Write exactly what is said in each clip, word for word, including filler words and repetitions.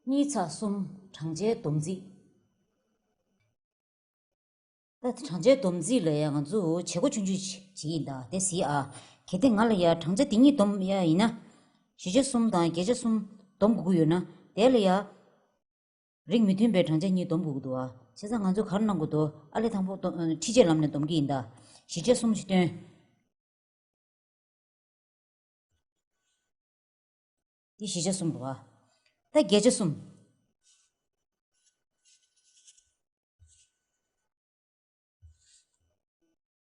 གཉིས་ཚེག་གསུམ། བགྲང་བྱའི་སྡོམ་རྩིས། ད་བགྲང་བྱའི་སྡོམ་རྩིས་ལ་ཡ་ང་ཚོ་བྱེད་སྒོ་ཆུང་ཆུང་ཅིག་བྱེད་ཀྱི་ཡིན་ད། དེ་གཟིགས་ཨ། གལ་ཏེ་ང་ལ་ཡ་བགྲང་བྱ་དེ་གཉིས་སྡོམ་ཡ་ཡིན་ན། བཞི་ཆ་གསུམ་དང་བརྒྱད་ཆ་གསུམ་སྡོམ་དགོས་ཀྱི་ཡོད་ན། དེ་ལ་ཡ་རིགས་མི་མཐུན་པའི་བགྲང་བྱ་གཉིས་སྡོམ་དགོས་ཀྱི་འདུག་ཨ། བྱས་ཙང་ང་ཚོས་ག་རེ་གནང་དགོས་འདུག། ཨ་ལས་དང་པོ་སྡོམ། ཨ། འཕྲི་ཆས་ལམ་ནས་སྡོམ་གྱི་ཡིན་ད། བཞི་ཆ་གསུམ་ཞིག་བཏོན། འདི་བཞི་ཆ་གསུམ་རེད་བ། ད་བརྒྱད་ཆ་གསུམ།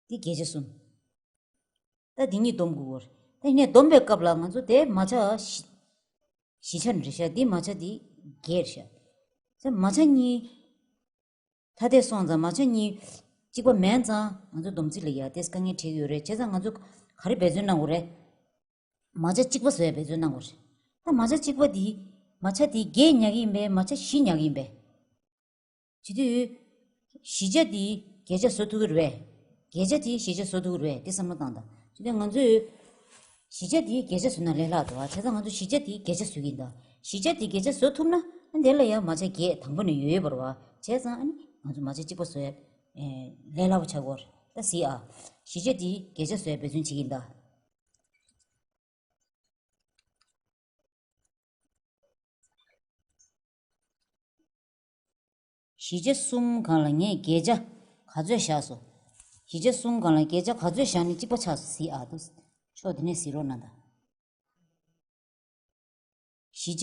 འདི་བརྒྱད་ཆ་གསུམ། ད་འདི་གཉིས་སྡོམ་དགོས་པ་རེད། ད་ཡིན་ནའི་སྡོམ་པའི་སྐབས་ལ་ང་ཚོ་དེ་མ་ཆ་བཞི། བཞི་ཆ་ནི་རེད་ཤག། འདི་མ་ཆ་འདི་བརྒྱད་རེད་ཤག། ད་མ་ཆ་གཉིས། ཐ་དད་སོང་ཙང་མ་ཆ་གཉིས་གཅིག་པ་མིན་ཙང་ང་ཚོ་སྡོམ་རྩིས་ལ་ཡ་དེ་དཀའ་ངལ་འཕྲད་ཀྱི་ཡོད་རེད། བྱས་ཙང་ང་ཚོ་ག་རེ་འབད་བརྩོན་གནང་དགོས་རེད། མ་ཆ་གཅིག་པ་བཟོ་ཡ་འབད་བརྩོན་གནང་དགོས་རེད། ད་མ་ཆ་གཅིག་པ་འདི། མ་ཆ་འདི་བརྒྱད་ཉར་གྱི་ཡིན་པས། མ་ཆ་བཞི་ཉར་གྱི་ཡིན་པས། བྱེད་དུས། བཞི་ཆ་འདི་བརྒྱད་ཆ་བཟོ་ཐུབ་ཀྱི་རེད་པས། བརྒྱད་ཆ་འདི་བཞི་ཆ་བཟོ་ཐུབ་ཀྱི་རེད་པས། དེ་བསམ་བློ་བཏང་དང་། བྱེད་དུས་ང་ཚོས་བཞི་ཆ་འདི་བརྒྱད་ཆ་བཟོས་ན་ལས་སླ་འདུག་བ། བྱས་ཙང་ང་ཚོ་བཞི་ཆ་འདི་བརྒྱད་ཆ་བཟོ་གི་ཡིན་ད། བཞི་ཆ་འདི་བརྒྱད་ཆ་བཟོ་ཐུབ་ན། ཨ། དེ་ལ་ཡང་མ་ཆ་བརྒྱད་དང་པོ་ནས་ཡོད་ཡོད་པ་རེད་བ། བྱས་ཙང་ཨ་ནི་ང་ཚོ་མ་ཆ་གཅིག་པ་བཟོ་ཡ། ཨེ། ལས་སླ་པོ་ཆགས་ཀྱི་ཡོད་རེད། ད་གཟིགས་ཨ། བཞི་ཆ་འདི་བརྒྱད་ཆ་བཟོ་ཡ་འབད་བརྩོན་བྱེད་ཀྱི་ཡིན་ད། བཞི་ཆ་གསུམ་སྒང་ལ་ངས་བརྒྱད་ཆ་ག་ཚོད་བཞག་སོང་། བཞི་ཆ་གསུམ་སྒང་ལ་བརྒྱད་ཆ་ག་ཚོད་བཞག་ནས་གཅིག་པ་ཆགས་སོང་། གཟིགས་ཨ། ད་ཕྱོགས་འདི་ནས་གཟིགས་རོགས་གནང་དང་། བཞི་ཆ།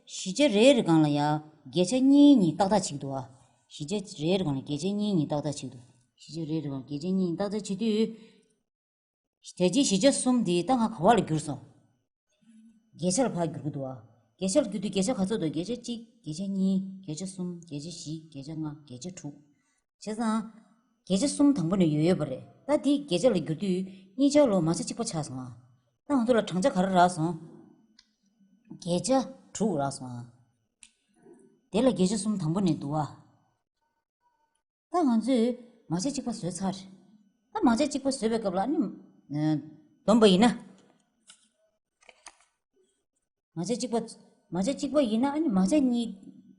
བཞི་ཆ་རེ་རེ་སྒང་ལ་ཡ་བརྒྱད་ཆ་གཉིས་གཉིས་ཏག་ཏག་ཅིག་འདུག་ཨ། བཞི་ཆ་རེ་རེ་སྒང་ལ་བརྒྱད་ཆ་གཉིས་གཉིས་ཏག་ཏག་ཅིག་འདུག། བཞི་ཆ་རེ་རེ་སྒང་ལ་བརྒྱད་ཆ་གཉིས་གཉིས་ཏག་ཏག་བྱེད་དུས། དེ་རྗེས་བཞི་ཆ་གསུམ་འདི་ད་ང་ག་བ་ལ་བསྒྱུར་སོང་། བརྒྱད་ཆ་ལ་ཕར་བསྒྱུར་གྱི་འདུག་ཨ། བརྒྱད་ཆ་ལ་བསྒྱུར་དུས་བརྒྱད་ཆ་ག་ཚོད་འདུག། བརྒྱད་ཆ་གཅིག། བརྒྱད་ཆ་གཉིས། བརྒྱད་ཆ་གསུམ། བརྒྱད་ཆ་བཞི། བརྒྱད་ཆ་ལྔ། བརྒྱད་ཆ་དྲུག། བྱས་ཙང་། བརྒྱད་ཆ་གསུམ་དང་པོ་ནས་ཡོད་ཡོད་པ་རེད། ད་འདི་བརྒྱད་ཆ་ལ་བསྒྱུར་དུས་གཉིས་ཆ་ལོ་མ་ཆ་གཅིག་པ་ཆགས་སོང་ཨ། ད་ང་ཚོ་ལ་བགྲང་བྱ་ག་རེ་རག་སོང་། བརྒྱད་ཆ་དྲུག་རག་སོང་ཨ། དེ་ལ་བརྒྱད་ཆ་གསུམ་དང་པོ་ནས་འདུག་ཨ། ད་ང་ཚོས་མ་ཆ་གཅིག་པ་བཟོས་ཚར། ད་མ་ཆ་གཅིག་པ་བཟོས་པའི་སྐབས་ལ་ཨ་ནི། ཨ། སྡོམ་པ་ཡིན་ན། མ་ཆ་གཅིག་པ། མ་ཆ་གཅིག་པ་ཡིན་ན་ཨ་ནི་མ་ཆ་གཉིས།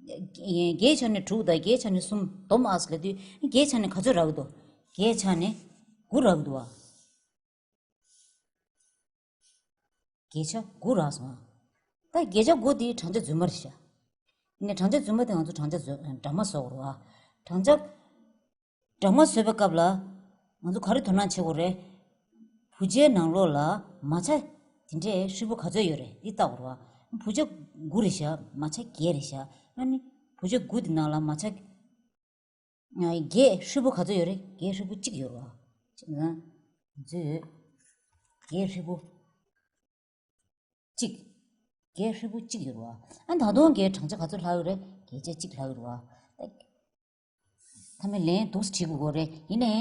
བརྒྱད་ཆ་ནས་དྲུག་དང་བརྒྱད་ཆ་ནས་གསུམ་སྡོམ་ཨ་ཟེར་ལབ་དུས་བརྒྱད་ཆ་ནས་ག་ཚོད་རག་གི་འདུག། བརྒྱད་ཆ་ནས་དགུ་རག་གི་འདུག་ཨ། བརྒྱད་ཆ་དགུ་རག་སོང་ཨ། ད་བརྒྱད་ཆ་དགུ་དེ་བགྲང་བྱ་རྫུན་མ་རེད་ཤག། ཡིན་ནའི་བགྲང་བྱ་རྫུན་མ་དེ་ང་ཚོ་བགྲང་བྱ་རྫུན། སྦྲགས་མ་བཟོ་དགོས་རེད་བ། བགྲང་བྱ་སྦྲགས་མ་བཟོས་པའི་སྐབས་ལ་ང་ཚོ་ག་རེ་དོ་སྣང་བྱེད་དགོས་རེད། བུ་ཆའི་ནང་ལོགས་ལ་མ་ཆ་དེ་འདྲའི་ཧྲིལ་པོ་ག་ཚོད་ཡོད་རེད་འདི་བལྟ་དགོས་རེད་བ། བུ་ཆ་དགུ་རེད་ཤག། མ་ཆ་བརྒྱད་རེད་ཤག། ཨ་ནི་བུ་ཆ་དགུ་དེ་ནང་ལ་མ་ཆ། ཨ། བརྒྱད་ཧྲིལ་པོ་ག་ཚོད་ཡོད་རེད། བརྒྱད་ཧྲིལ་པོ་གཅིག་ཡོད་རེད་བ། ཅེ་ན། ང་ཚོས་བརྒྱད་ཧྲིལ་པོ་གཅིག། བརྒྱད་ཧྲིལ་པོ་གཅིག་ཡོད་རེད་བ། ཨ། ད་དུང་བརྒྱད་བགྲང་བྱ་ག་ཚོད་ལྷག་ཡོད་རེད། བརྒྱད་ཆ་གཅིག་ལྷག་ཡོད་རེད་བ། མཐའ་མའི་ལན་འདུག་སེ་བྲིས་དགོས་ཀྱི་རེད། ཡིན་ནའི་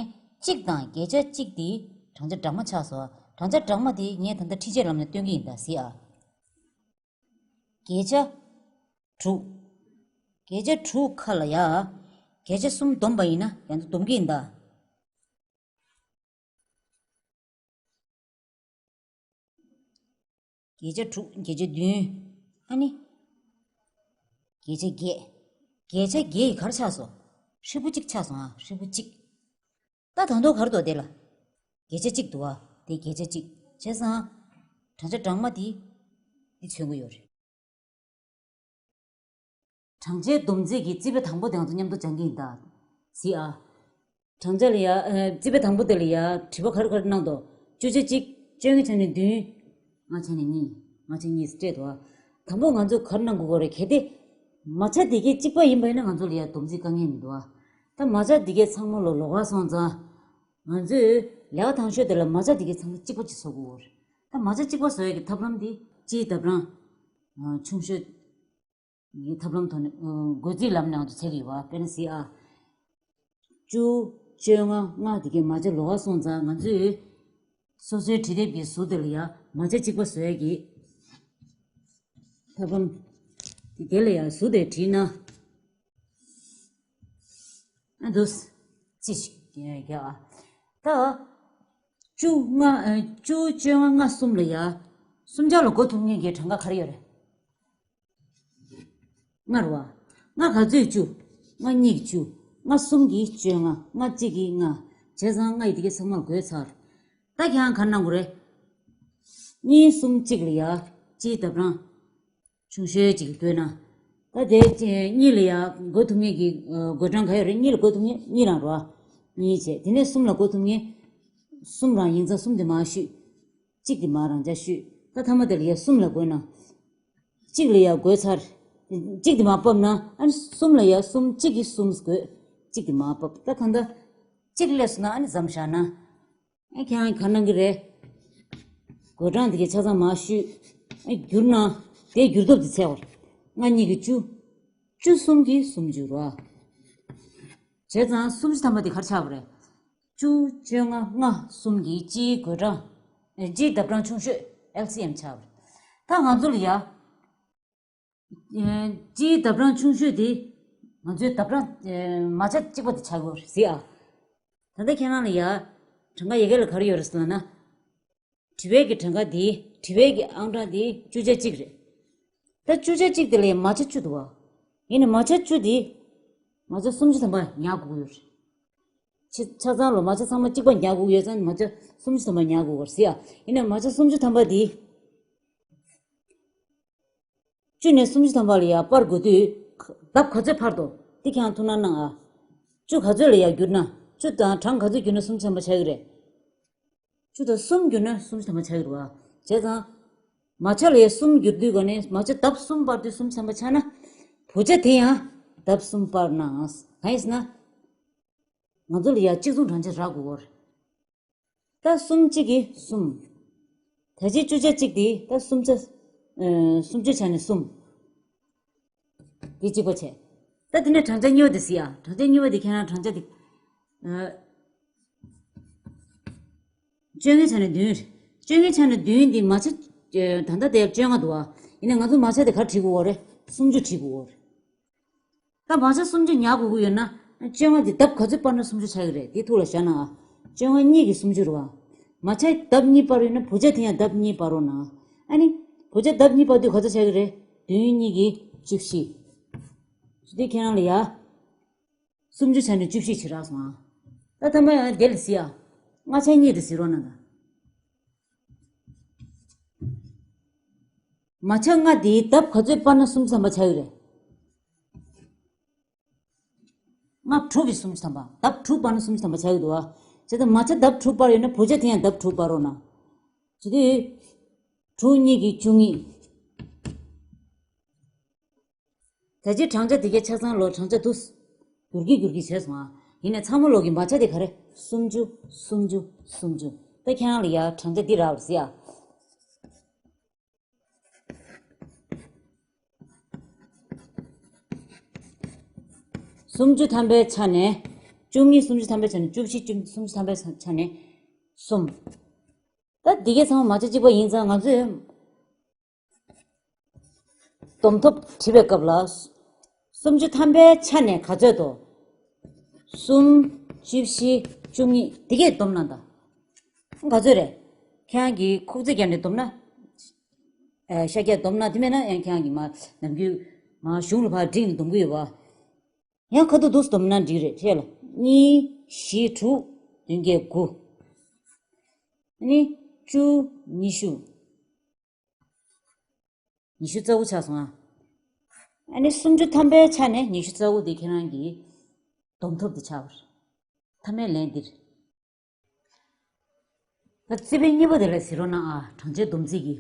གཅིག་དང་བརྒྱད་ཆ་གཅིག་དེ་བགྲང་བྱ་སྦྲགས་མ་ཆགས་སོང་། བགྲང་བྱ་སྦྲགས་མ་དེ་ངས་ད་ལྟ་འཕྲི་ཆས་ལམ་ནས་སྟོན་གྱི་ཡིན་ད། གཟིགས་ཨ། བརྒྱད་ཆ་དྲུག། བརྒྱད་ཆ་དྲུག་ཁ་ལ་ཡ། བརྒྱད་ཆ་གསུམ་བསྡོམས་པ་ཡིན་ན་ཡང་བསྡོམས་ཀྱི་ཡིན་ད། བརྒྱད་ཆ་དྲུག། བརྒྱད་ཆ་བདུན། ཨ་ནི། བརྒྱད་ཆ་བརྒྱད། བརྒྱད་ཆ་བརྒྱད་ཡིས་ག་རེ་ཆགས་སོང་། ཧྲིལ་པོ་གཅིག་ཆགས་སོང་ཨ། ཧྲིལ་པོ་གཅིག། ད་ད་དུང་ག་རེ་འདུག་དེ་ལ། བརྒྱད་ཆ་གཅིག་འདུག་ཨ། དེ་བརྒྱད་ཆ་གཅིག་བྱས་ཙང་། བགྲང་བྱ་སྦྲགས་མ་དེ། དེ་མཚོན་གྱི་ཡོད་རེད། བགྲང་བྱའི་སྡོམ་རྩིས་ཀྱི་རྩིས་པ་དང་པོ་དེ་ང་ཚོ་མཉམ་དུ་སྦྱང་གི་ཡིན་ད། གཟིགས་ཨ། བགྲང་བྱ་ལ་ཡ། ཨ། རྩིས་པ་དང་པོ་དེ་ལ་ཡ་དྲི་བ་ག་རེ་ག་རེ་གནང་འདུག། བཅུ་ཆ་གཅིག། བཅོ་ལྔའི་ཆ་ནས་བདུན། ལྔའི་ཆ་ནས་གཉིས། ལྔའི་ཆ་གཉིས་སྤྲད་འདུག་ཨ། དང་པོ་ང་ཚོ་ག་རེ་གནང་དགོས་ཀྱི་རེད། གལ་ཏེ། མ་ཆ་དེ་གའི་གཅིག་པ་ཡིན་པ་ཡིན་ན་ང་ཚོ་ལ་ཡ་སྡོམ་རྩིས་དཀའ་ངལ་མི་འདུག་ཨ། ད་མ་ཆ་དེ་གའི་ཚང་མ་ལོ་ལོགས་ཀ་སོང་ཙང་། ང་ཚོས་ལས་ཀ་ཐང་ཤོས་དེ་ལ་མ་ཆ་དེ་གའི་ཚང་མ་གཅིག་པ་གཅིག་བཟོ་དགོས་ཀྱི་རེད། ད་མ་ཆ་གཅིག་པ་བཟོ་ཡ་གི་ཐབས་ལམ་དེ་སྤྱིའི་ཐབས་ལམ། ཨ། ཆུང་ཤོས། ངའི་ཐབས་ལམ་ཐོག་ནས། ཨ། བགོ་རྩིས་ལམ་ནས་ང་ཚོ་བྱེད་ཀྱི་ཡོད་པ། དཔེར་ན་གཟིགས་ཨ། བཅུ། བཅོ་ལྔ། ལྔ་དེ་གའི་མ་ཆ་ལོགས་ཀ་སོང་ཙང་ང་ཚོས་སོ་སོའི་འབྲི་དེབ་ཀྱི་ཟུར་དེ་ལ་ཡ་མ་ཆ་གཅིག་པ་བཟོ་ཡ་གི་ཐབས་ལམ་དེ། དེ་ལ་ཡ་ཟུར་དེ་བྲིས་ན། ཨ། འདུག་སེ་ཅིག་རྒྱག་ཨ། ད་བཅུ། ལྔ། ཨ། བཅུ། བཅོ་ལྔ། ལྔ། གསུམ་ལ་ཡ། གསུམ་ཆ་ལ་བགོ་ཐུབ་མཁན་གྱི་གྲངས་ཀ་ག་རེ་ཡོད་རེད། ལྔ་རེད་བ། ལྔ་ག་ཚོད་བཅུ། ལྔ་གཉིས་ཀྱིས་བཅུ། ལྔ་གསུམ་གྱིས་བཅོ་ལྔ། ལྔ་གཅིག་གིས་ལྔ། བྱས་ཙང་ལྔ་ཡི་དེ་གའི་ཚང་མ་ལ་བགོས་ཚར། ད་ཁྱེད་རང་ག་རེ་གནང་དགོས་རེད། གཉིས་གསུམ་གཅིག་ལ་ཡ། སྤྱིའི་ལྡབ་གྲངས་ཆུང་ཤོས་གཅིག་བགོས་ན། ད་དེ་གཉིས་ལ་ཡ་བགོ་ཐུབ་མཁན་གྱི་བགོད་གྲངས་ག་ཡོད་རེད། གཉིས་ལ་བགོ་ཐུབ་མཁན་གཉིས་རང་རེད་བ། གཉིས་བྱས། དེ་ནས་གསུམ་ལ་བགོ་ཐུབ་མཁན། གསུམ་རང་ཡིན་ཙང་གསུམ་དེ་མར་བཤུས། གཅིག་དེ་མར་རང་འཇགས་བཤུས། ད་མཐའ་མ་དེ་ལ་ཡ་གསུམ་ལ་བགོས་ན། གཅིག་ལ་ཡ་བགོས་ཚར། གཅིག་དེ་མར་ཕབ་ན་ཨ་ནི་གསུམ་ལ་ཡ་གསུམ་གཅིག་གིས་གསུམ་བགོས། གཅིག་དེ་མར་ཕབ། ད་གང་ལྟར་གཅིག་སླེབས་སོང་ན་ཨ་ནི་མཚམས་བཞག་ན། ཨ་ཁྱེད་རང་ག་གནང་གི་རེད། བགོད་གྲངས་དེ་གའི་ཆ་ཚང་མར་བཤུས། ཨ་བསྒྱུར་ན། དེ་བསྒྱུར་སྟོབས་དེ་འཚོལ་བར། ལྔ་གཉིས་ཀྱིས་བཅུ། བཅུ་གསུམ་གྱིས་སུམ་ཅུ་རེད་བ། བྱས་ཙང་སུམ་ཅུ་ཐམ་པ་དེ་ག་རེ་ཆགས་པ་རེད། བཅུ། བཅོ་ལྔ། ལྔ་གསུམ་གྱི་སྤྱིའི་བགོད་གྲངས། ཨེ། སྤྱིའི་ལྡབ་གྲངས་ཆུང་ཤོས་ཨེལ་སི་ཨེམ་ཆགས་པ་རེད། ད་ང་ཚོ་ལ་ཡ། ཨེ། སྤྱིའི་ལྡབ་གྲངས་ཆུང་ཤོས་དེ། ང་ཚོའི་ལྡབ་གྲངས། ཨེ། མ་ཆ་གཅིག་པ་དེ་ཆགས་ཀྱི་ཡོད་རེད་ཟེར་ཨ། ད་ལྟ་ཁྱེད་རང་ལ་ཡ། གྲངས་ཀ་ཡ་གི་ལ་ག་རེ་ཡོད་རེད་ཟེར་ལབ་ན། དྲི་བའི་གི་གྲངས་ཀ་དེ། དྲི་བའི་གི་ཨང་གྲངས་དེ་བཅུ་ཆ་གཅིག་རེད། ད་བཅུ་ཆ་གཅིག་དེ་ལ་ཡ་མ་ཆ་བཅུ་འདུག་བ། ཡིན་ནའི་མ་ཆ་བཅུ་དེ། མ་ཆ་སུམ་ཅུ་ཐམ་པ་ཉར་དགོས་ཀྱི་ཡོད་རེད། ཆ་ཆ་ཚང་ལོ་མ་ཆ་ཚང་མ་གཅིག་པ་ཉར་དགོས་ཀྱི་ཡོད་ཙང་མ་ཆ་སུམ་ཅུ་ཐམ་པ་ཉར་དགོས་པ་རེད་ཟེར་ཡ། ཡིན་ནའི་མ་ཆ་སུམ་ཅུ་ཐམ་པ་དེ། བཅུ་ནས་སུམ་ཅུ་ཐམ་པ་ལ་ཡ་སྤར་དགོས་དུས། ལྡབ་ག་ཚོད་འཕར་འདུག་དེ་ཁྱེད་རང་ཐུགས་སྣང་གནང་ཨ། བཅུ་ག་ཚོད་ལ་ཡ་བསྒྱུར་ན། བཅུ་དང་གྲངས་ག་ཚོད་བསྒྱུར་ན་སུམ་ཅུ་ཐམ་པ་ཆགས་ཀྱི་རེད། བཅུ་དང་གསུམ་བསྒྱུར་ན་སུམ་ཅུ་ཐམ་པ་ཆགས་ཀྱི་རེད་བ། བྱས་ཙང་། མ་ཆ་ལ་ཡ་གསུམ་བསྒྱུར་དུས་ག་ནས་མ་ཆ་ལྡབ་གསུམ་སྤར་དུས་སུམ་ཅུ་ཐམ་པ་ཆགས་ན། བུ་ཆ་དེ་ཡང་ལྡབ་གསུམ་སྤར་ན། གང་ཡིན་ཟེར་ན། ང་ཚོ་ལ་ཡ་གཅིག་མཚུངས་གྲངས་ཆ་རག་དགོས་ཀྱི་ཡོད་རེད། ད་གསུམ་གཅིག་གིས་གསུམ། ད་ཅི་བཅུ་ཆ་གཅིག་དེ་ད་སུམ་ཆ། ཨེ། སུམ་ཅུ་ཆ་ནས་གསུམ། དེ་གཅིག་པ་བྱས། ད་དེ་ནས་གྲངས་ཆ་གཉིས་པ་དེ་ཟེར་ཡ། གྲངས་ཆ་གཉིས་པ་དེ་ཁྱེད་རང་གྲངས་ཆ་དེ། ཨེ། བཅོ་ལྔའི་ཆ་ནས་བདུན་རེད། བཅོ་ལྔའི་ཆ་ནས་བདུན་དེ་མ་ཆ། ཨེ། ད་ལྟ་དེ་བཅོ་ལྔ་འདུག་བ། ཡིན་ནའི་ང་ཚོ་མ་ཆ་དེ་ག་རེ་བྲིས་དགོས་པ་རེད། སུམ་ཅུ་བྲིས་དགོས་པ་རེད། ད་མ་ཆ་སུམ་ཅུ་ཉར་དགོས་ཀྱི་ཡོད་ན། བཅོ་ལྔ་དེ་ལྡབ་ག་ཚོད་སྤར་ན་སུམ་ཅུ་ཆགས་ཀྱི་རེད། དེ་ཐུགས་ལ་བཞག་ན་ཨ། བཅོ་ལྔ་གཉིས་ཀྱིས་སུམ་ཅུ་རེད་བ། མ་ཆ་ལྡབ་གཉིས་སྤར་ཡོད་ན་བུ་ཆ་དེ་ཡང་ལྡབ་གཉིས་སྤར་རོགས་གནང་། ཨ་ནི། བུ་ཆ་ལྡབ་གཉིས་སྤར་དུས་ག་ཚོད་ཆགས་ཀྱི་རེད། བདུན་གཉིས་ཀྱིས་བཅུ་བཞི། དེ་ཁྱེད་རང་ལ་ཡ། སུམ་ཅུ་ཆ་ནས་བཅུ་བཞི་བྱེད་རག་སོང་ཨ། ད་ཐ་མ་ཡང་དེ་ལ་གཟིགས་ཨ། ལྔ་ཆ་གཉིས་རེ་གཟིགས་རོགས་གནང་དང་། མ་ཆ་ལྔ་དེའི་ལྡབ་ག་ཚོད་སྤར་ན་སུམ་ཅུ་ཐམ་པ་ཆགས་ཀྱི་རེད། ལྔ་དྲུག་གིས་སུམ་ཅུ་ཐམ་པ། ལྡབ་དྲུག་སྤར་ན་སུམ་ཅུ་ཐམ་པ་ཆགས་ཀྱི་འདུག་བ། བྱས་ཙང་མ་ཆ་ལྡབ་དྲུག་སྤར་ཡོད་ན་བུ་ཆ་དེ་ཡང་ལྡབ་དྲུག་སྤར་རོགས་གནང་། བྱས་དུས། དྲུག་གཉིས་ཀྱིས་བཅུ་གཉིས། ད་ཅི་གྲངས་ཆ་དེ་གའི་ཆ་ཚང་ལོ་གྲངས་ཆ་དུ། འགྱུར་གྱི་འགྱུར་གྱི་བྱས་སོང་ཨ། ཡིན་ནའི་ཚང་མ་ལོ་གི་མ་ཆ་དེ་ག་རེ། སུམ་ཅུ། སུམ་ཅུ། སུམ་ཅུ། ད་ཁྱེད་རང་ལ་ཡ་གྲངས་ཆ་འདི་རག་པ་ཟེར་ཨ། སུམ་ཅུ་ཐམ་པའི་ཆ་ནས། བཅུ་གཉིས་སུམ་ཅུ་ཐམ་པའི་ཆ་ནས། བཅུ་བཞི་བཅུ་སུམ་ཅུ་ཐམ་པའི་ཆ་ནས་གསུམ། ད་འདི་གའི་ཚང་མ་མ་ཆ་གཅིག་པ་ཡིན་ཙང་ང་ཚོས་སྡོམ་ཐོབ་བྲིས་པའི་སྐབས་ལ། སུམ་ཅུ་ཐམ་པའི་ཆ་ནས་ག་ཚོད་དོ། གསུམ། བཅུ་བཞི། བཅུ་གཉིས་འདི་གས་སྡོམ་གནང་དང་། ག་ཚོད་རེད། ཁྱེད་རང་གིས་ཁུག་རྩེ་བརྒྱབ་ནས་སྡོམ་ན། ཨེ། ཤ་རྒྱགས་སྡོམ་ན། དེ་མེད་ན་ཡང་ཁྱེད་རང་གིས་མ་ནམ་རྒྱུན་མ་གཞུང་ལ་ཕར་བསྒྲིགས་ནས་སྡོམ་གི་ཡོད་པ། ཡང་ཁ་ཐུག་ཏུ་སྡོམ་ན་འགྲིག་རེད་ཁྱེད་ལ། གཉིས། བཞི། དྲུག་བདུན་བརྒྱད། དགུ། ཨ་ནི། བཅུ། ཉི་ཤུ། ཉི་ཤུ་རྩ་དགུ་ཆགས་སོང་ཨ། ཨ་ནི་སུམ་ཅུ་ཐམ་པའི་ཆ་ནས་ཉི་ཤུ་རྩ་དགུ་དེ་ཁྱེད་རང་གི་སྡོམ་ཐོབ་དེ་ཆགས་པ་རེད། མཐའ་མའི་ལན་འདིར། ད་རྩིས་དཔེ་གཉིས་པ་དེ་ལ་གཟིགས་རོགས་གནང་ཨ། གྲངས་ཆའི་སྡོམ་རྩིས་ཀྱི།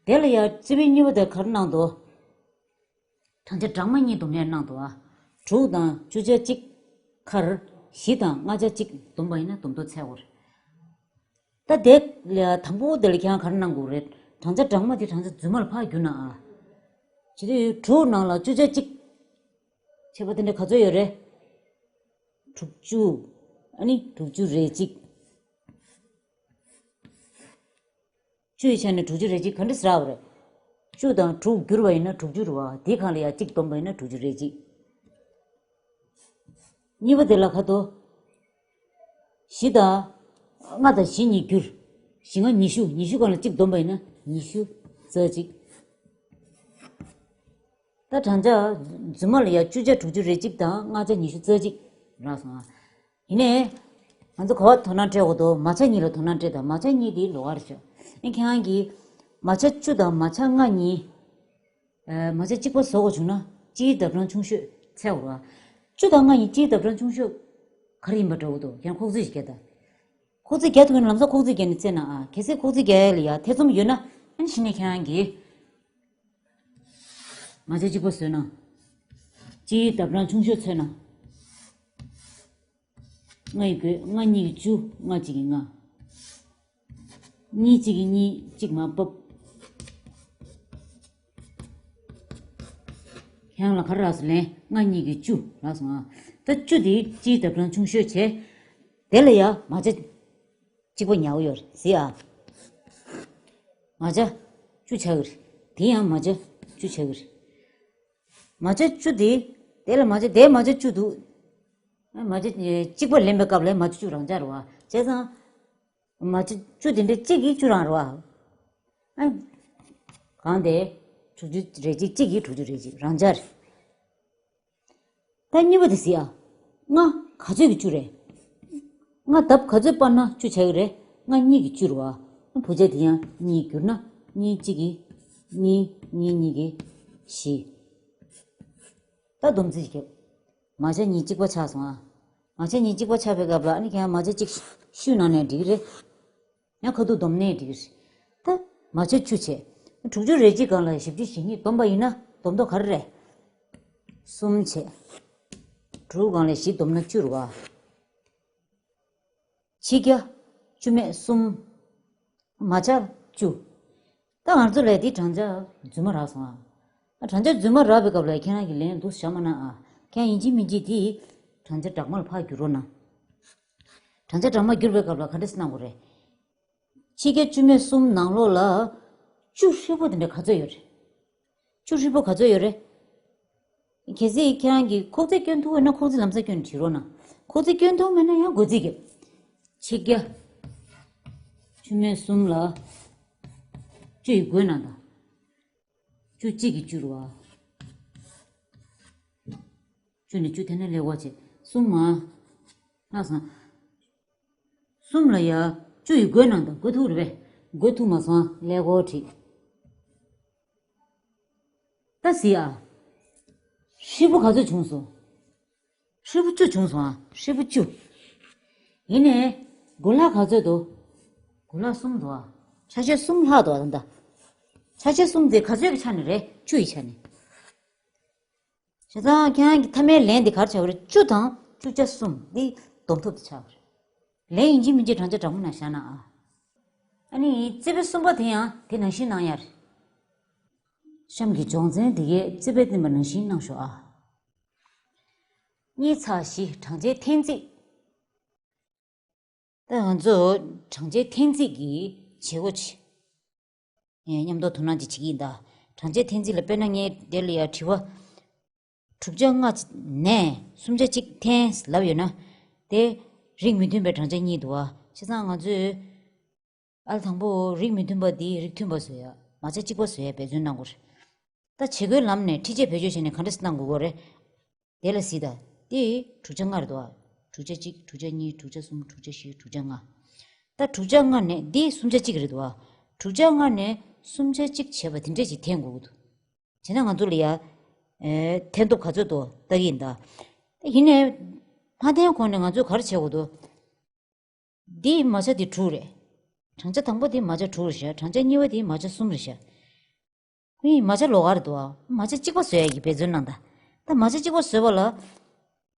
དེ་ལ་ཡ་རྩིས་དཔེ་གཉིས་པ་དེ་ག་རེ་གནང་འདུག་གྲངས་ཆ་གྲངས་མ་གཉིས་སྡོམ་ཡས་གནང་འདུག་ཨ། དྲུག་དང་བཅུ་ཆ་གཅིག་ཁར། བཞི་དང་ལྔ་ཆ་གཅིག་སྡོམ་པ་ཡིན་ན་སྡོམ་ཐོབ་འཚོལ་དགོས་རེད། ད་དེ་ལ་དང་པོ་དེ་ལ་ཁྱེད་རང་ག་རེ་གནང་དགོས་རེད། གྲངས་ཆ་གྲངས་མ་དེ་གྲངས་ཆ་རྫུན་མ་ལ་ཕར་བསྒྱུར་ན་ཨ། བྱས་དུས་དྲུག་ནང་ལ་བཅུ་ཆ་གཅིག་ཁྱད་པར་དེ་འདྲ་ག་ཚོད་ཡོད་རེད། དྲུག་ཅུ། ཨ་ནི་དྲུག་ཅུ་རེ་གཅིག་བཅུ་ཡི་ཆ་ནས་དྲུག་ཅུ་རེ་གཅིག་ག་འདྲ་ཟེར་བ་རེད། བཅུ་དང་དྲུག་བསྒྱུར་བ་ཡིན་ན་དྲུག་ཅུ་རེད་བ། དེའི་སྒང་ལ་ཡ་གཅིག་བསྡོམས་པ་ཡིན་ན་དྲུག་ཅུ་རེ་གཅིག་གཉིས་པ་དེ་ལ་ག་དོ། བཞི་དང་། ལྔ་དང་བཞི་གཉིས་བསྒྱུར། བཞི་ལྔ་ཉི་ཤུ། ཉི་ཤུ་སྒང་ལ་གཅིག་བསྡོམས་པ་ཡིན་ན་ཉི་ཤུ་རྩ་གཅིག་ད་བགྲང་བྱ་རྫུན་མ་ལ་ཡ་བཅུ་ཆ་དྲུག་ཅུ་རེ་གཅིག་དང་ལྔ་ཆ་ཉི་ཤུ་རྩ་གཅིག་རག་སོང་ཨ། ཡིན་ནའི། ང་ཚོ་ག་བ་དོ་སྣང་སྤྲད་དགོས་འདུག་མ་ཆ་གཉིས་ལ་དོ་སྣང་སྤྲད་དང་མ་ཆ་གཉིས་དེ་ལོགས་ཀར་ཤོག་ཨ་ཁྱེད་རང་གིས་མ་ཆ་བཅུ་དང་མ་ཆ་ལྔ་གཉིས། མ་ཆ་གཅིག་པ་བཟོ་དགོས་བྱུང་ན་སྤྱིའི་ལྡབ་གྲངས་ཆུང་ཤོས་འཚོལ་དགོས་རེད་བ། བཅུ་དང་ལྔ་གཉིས་སྤྱིའི་ལྡབ་གྲངས་ཆུང་ཤོས་ག་རེ་ཡིན་པ་འདྲ་བོ་འདུག་ཁྱེད་རང་ཁོག་རྩིས་ཤིག་རྒྱག་དང་། ཁོག་རྩིས་རྒྱག་ཐུབ་ན་ལམ་སང་ཁོག་རྩིས་རྒྱག་ནས་བཙལ་ན་ཨ། གལ་སྲིད་ཁོག་རྩིས་རྒྱག་ཡ་ལ་ཡ་ཐེ་ཚོམ་ཡོད་ན་ཨ་ནི་གཞི་ནས་ཁྱེད་རང་གིས་མ་ཆ་གཅིག་པ་བཟོས་ན། སྤྱིའི་ལྡབ་གྲངས་ཆུང་ཤོས་འཚོལ་ན། ལྔ་ཡི་བགོས་ལྔ་གཉིས་ཀྱི་བཅུ་ལྔ་གཅིག་གི་ལྔ། གཉིས་གཅིག་གི་གཉིས་གཅིག་མར་ཕབ། ཁྱེད་རང་ལ་ག་རེ་རག་སོང་ལན་ལྔ་གཉིས་ཀྱི་བཅུ་རག་སོང་ཨ། ད་བཅུ་དེ་སྤྱིའི་ལྡབ་གྲངས་ཆུང་ཤོས་བྱས། དེ་ལ་ཡ་མ་ཆ་གཅིག་པ་ཉར་གྱི་ཡོད་རེད་ཟེར་ཨ། མ་ཆ་བཅུ་ཆགས་ཀྱི་རེད། དེ་ཡང་མ་ཆ་བཅུ་ཆགས་ཀྱི་རེད། མ་ཆ་བཅུ་དེ། དེ་ལ་མ་ཆ་དེ་མ་ཆ་བཅུ་འདུག་མ་ཆ་གཅིག་པ་ལེན་པའི་སྐབས་ལ་མ་ཆ་བཅུ་རང་འཇགས་རེད་བ། བྱས་ཙང་། མ་ཆ་བཅུ་དེ་འདྲའི་གཅིག་གིས་བཅུ་རང་རེད་བ། ཨ། གང་དེ། དྲུག་ཅུ་རེ་གཅིག་གཅིག་གིས་དྲུག་ཅུ་རེ་གཅིག་རང་འཇགས་རེད། ད་གཉིས་པ་དེ་གཟིགས་ཨ། ལྔ་ག་ཚོད་ཀྱིས་བཅུ་རེད། ལྔ་ལྡབ་ག་ཚོད་སྤར་ན་བཅུ་ཆགས་ཀྱི་རེད། ལྔ་གཉིས་ཀྱིས་བཅུ་རེད་བ། བུ་ཆ་དེ་ཡང་གཉིས་བསྒྱུར་ན་གཉིས་གཅིག་གིས་གཉིས། གཉིས་གཉིས་ཀྱིས་བཞི། ད་སྡོམ་རྩིས་བརྒྱབ། མ་ཆ་གཉིས་གཅིག་པ་ཆགས་སོང་ཨ། མ་ཆ་གཉིས་གཅིག་པ་ཆགས་པའི་སྐབས་ལ་ཨ་ནི་ཁྱེད་རང་མ་ཆ་གཅིག་ཤུ་ནང་ནས་འགྲིག་གི་རེད། ཡང་ཁ་ཐུག་སྡོམ་ནས་འགྲིག་གི་རེད། ད་མ་ཆ་བཅུ་བྱས། དྲུག་ཅུ་རེ་གཅིག་སྒང་ལ་བཞི་བཅུ་ཞེ་གཉིས་སྡོམ་པ་ཡིན་ན་སྡོམ་ཐོག་ག་རེ་རེད། གསུམ་བྱས། དྲུག་སྒང་ལ་བཞི་སྡོམ་ན་བཅུ་རེད་བ། ཕྱི་རྒྱ། བཅུ་མེད་གསུམ། མ་ཆ་བཅུ། ད་ང་ཚོ་ལ་འདི་བགྲང་བྱ་རྫུན་མ་རག་སོང་ཨ། བགྲང་བྱ་རྫུན་མ་རག་པའི་སྐབས་ལ་ཁྱེད་རང་གིས་ལན་འདུག་བཞག་མ་གནང་ཨ། ཁྱེད་རང་ཡིན་གཅིག་མིན་གཅིག་འདི་བགྲང་བྱ་སྦྲགས་མ་ལ་ཕར་བསྒྱུར་རོགས་གནང་། བགྲང་བྱ་སྦྲགས་མ་བསྒྱུར་བའི་སྐབས་ལ་ག་འདྲ་སེ་གནང་དགོས་རེད། ཕྱི་རྒྱ་བཅུ་མེད་གསུམ་ནང་ལོགས་ལ་བཅུ་ཧྲིལ་པོ་དེ་འདྲ་ག་ཚོད་ཡོད་རེད། བཅུ་ཧྲིལ་པོ་ག་ཚོད་ཡོད་རེད། གལ་སྲིད་ཁྱེད་རང་གིས་ཁོག་རྩིས་སྐྱོན་ཐུབ་ཡོད་ན་ཁོག་རྩིས་ལམ་སང་སྐྱོན་ནས་བྲིས་རོགས་གནང་། ཁོག་རྩིས་སྐྱོན་ཐུབ་མེད་ན་ཡང་བགོ་རྩིས་རྒྱབ། ཕྱི་རྒྱ་བཅུ་མེད་གསུམ་ལ་བཅུ་ཡི་བགོས་གནང་དང་། བཅུ་གཅིག་གིས་བཅུ་རེད་བ། བཅུ་ནས་བཅུ་འཐེན་ན་ཀླད་ཀོར་བྱེད། གསུམ་མ། ལྷག་སོང་། གསུམ་ལ་ཡ་བཅུ་ཡི་བགོས་གནང་དང་། བགོ་ཐུབ་རེད་པས། བགོ་ཐུབ་མ་སོང་ཨ། ཀླད་ཀོར་བྲིས། ད་གཟིགས་ཨ། ཧྲིལ་པོ་ག་ཚོད་བྱུང་སོང་། ཧྲིལ་པོ་བཅུ་བྱུང་སོང་ཨ། ཧྲིལ་པོ་བཅུ། ཡིན་ནའི། དགུ་ལྷག་ག་ཚོད་འདུག་དགུ་ལྷག་གསུམ་འདུག་ཨ། ཆ་ཤས་གསུམ་ལྷག་འདུག་ཨ། ད་ལྟ། ཆ་ཤས་གསུམ་དེ་ག་ཚོད་ཀྱི་ཆ་ནས་རེད། བཅུ་ཡི་ཆ་ནས། བྱས་ཙང་ཁྱེད་རང་གི་མཐའ་མའི་ལན་དེ་ག་རེ་ཆགས་པ་རེད། བཅུ་དང་བཅུ་ཆ་གསུམ་འདི་སྡོམ་ཐོབ་དེ་ཆགས་པ་རེད། ལན་ཡིན་གཅིག་མིན་གཅིག་བགྲང་བྱ་སྦྲགས་མ་ནང་བཞག་ན་ཨ། ཨ་ནི་རྩིས་དཔེ་གསུམ་པ་དེ་ཡང་དེ་ནང་བཞིན་གནང་ཡ་རེད། གཤམ་གྱི་སྦྱོང་ཚན་འདི་གའི་རྩིས་དཔེ་བསྟན་པ་ནང་བཞིན་གནང་ཤོག་ཨ། གཉིས་ཚེག་བཞི། བགྲང་བྱའི་འཐེན་རྩིས། ད་ང་ཚོ་བགྲང་བྱའི་འཐེན་རྩིས་ཀྱི་བྱེད་སྒོ་ཅིག་ཨེ། མཉམ་དུ་དོ་སྣང་ཅིག་བྱེད་ཀྱི་ཡིན་ད། བགྲང་བྱའི་འཐེན་རྩིས་ལ་དཔེར་ན་ངས་དེ་ལ་ཡ་དྲི་བ། དྲུག་ཆ་ལྔ་ནས་སུམ་ཆ་གཅིག་འཐེན་ལབ་ཡོད་ན། དེ་རིགས་མི་མཐུན་པའི་བགྲང་བྱ་གཉིས་འདུག་བ། བྱས་ཙང་ང་ཚོས་ཨ་ལ་དང་པོ་རིགས་མི་མཐུན་པ་འདི་རིགས་མཐུན་པ་བཟོ་ཡ། མ་ཆ་གཅིག་པ་བཟོ་ཡ་འབད་བརྩོན་གནང་དགོས་རེད། ད་བྱེད་སྒོའི་ལམ་ནས་འཕྲུལ་ཆས་བེད་སྤྱོད་བྱས་ནས་ག་འདྲ་སེ་གནང་དགོས་ཀྱི་རེད། དེ་ལ་གཟིགས་དང་། དེ་དྲུག་ཆ་ལྔ་རེད་དོ། དྲུག་ཆ་གཅིག་དྲུག་ཆ་གཉིས། དྲུག་ཆ་གསུམ། དྲུག་ཆ་བཞི། དྲུག་ཆ་ལྔ། ད་དྲུག་ཆ་ལྔ་ནས་འདི་སུམ་ཆ་གཅིག་རེད་དོ། དྲུག་ཆ་ལྔ་ནས་སུམ་ཆ་གཅིག་བྱས་པ་དེ་འདྲས་ཅིག་འཐེན་དགོས་ཀྱི་འདུག་བྱས་ན་ང་ཚོ་ལ་ཡ། ཨེ། འཐེན་ཐོབ་ག་ཚོད་འདུག་ལྟ་གི་ཡིན་ད། ད་ཡིན་ནའི། མ་འཐེན་གོང་ནས་ང་ཚོས་ག་རེ་བྱེད་དགོས་འདུག་འདིའི་མ་ཆ་འདི་དྲུག་རེད། བགྲང་བྱ་དང་པོ་འདིའི་མ་ཆ་དྲུག་རེད་ཤག་བགྲང་བྱ་གཉིས་པ་འདིའི་མ་ཆ་གསུམ་རེད་ཤག་ཁོ་གཉིས་མ་ཆ་ལོགས་ཀ་རེད་འདུག་ཨ། མ་ཆ་གཅིག་པ་བཟོ་ཡ་གི་འབད་བརྩོན་གནང་ད། ད་མ་ཆ་གཅིག་པ་བཟོས་པ་ལ།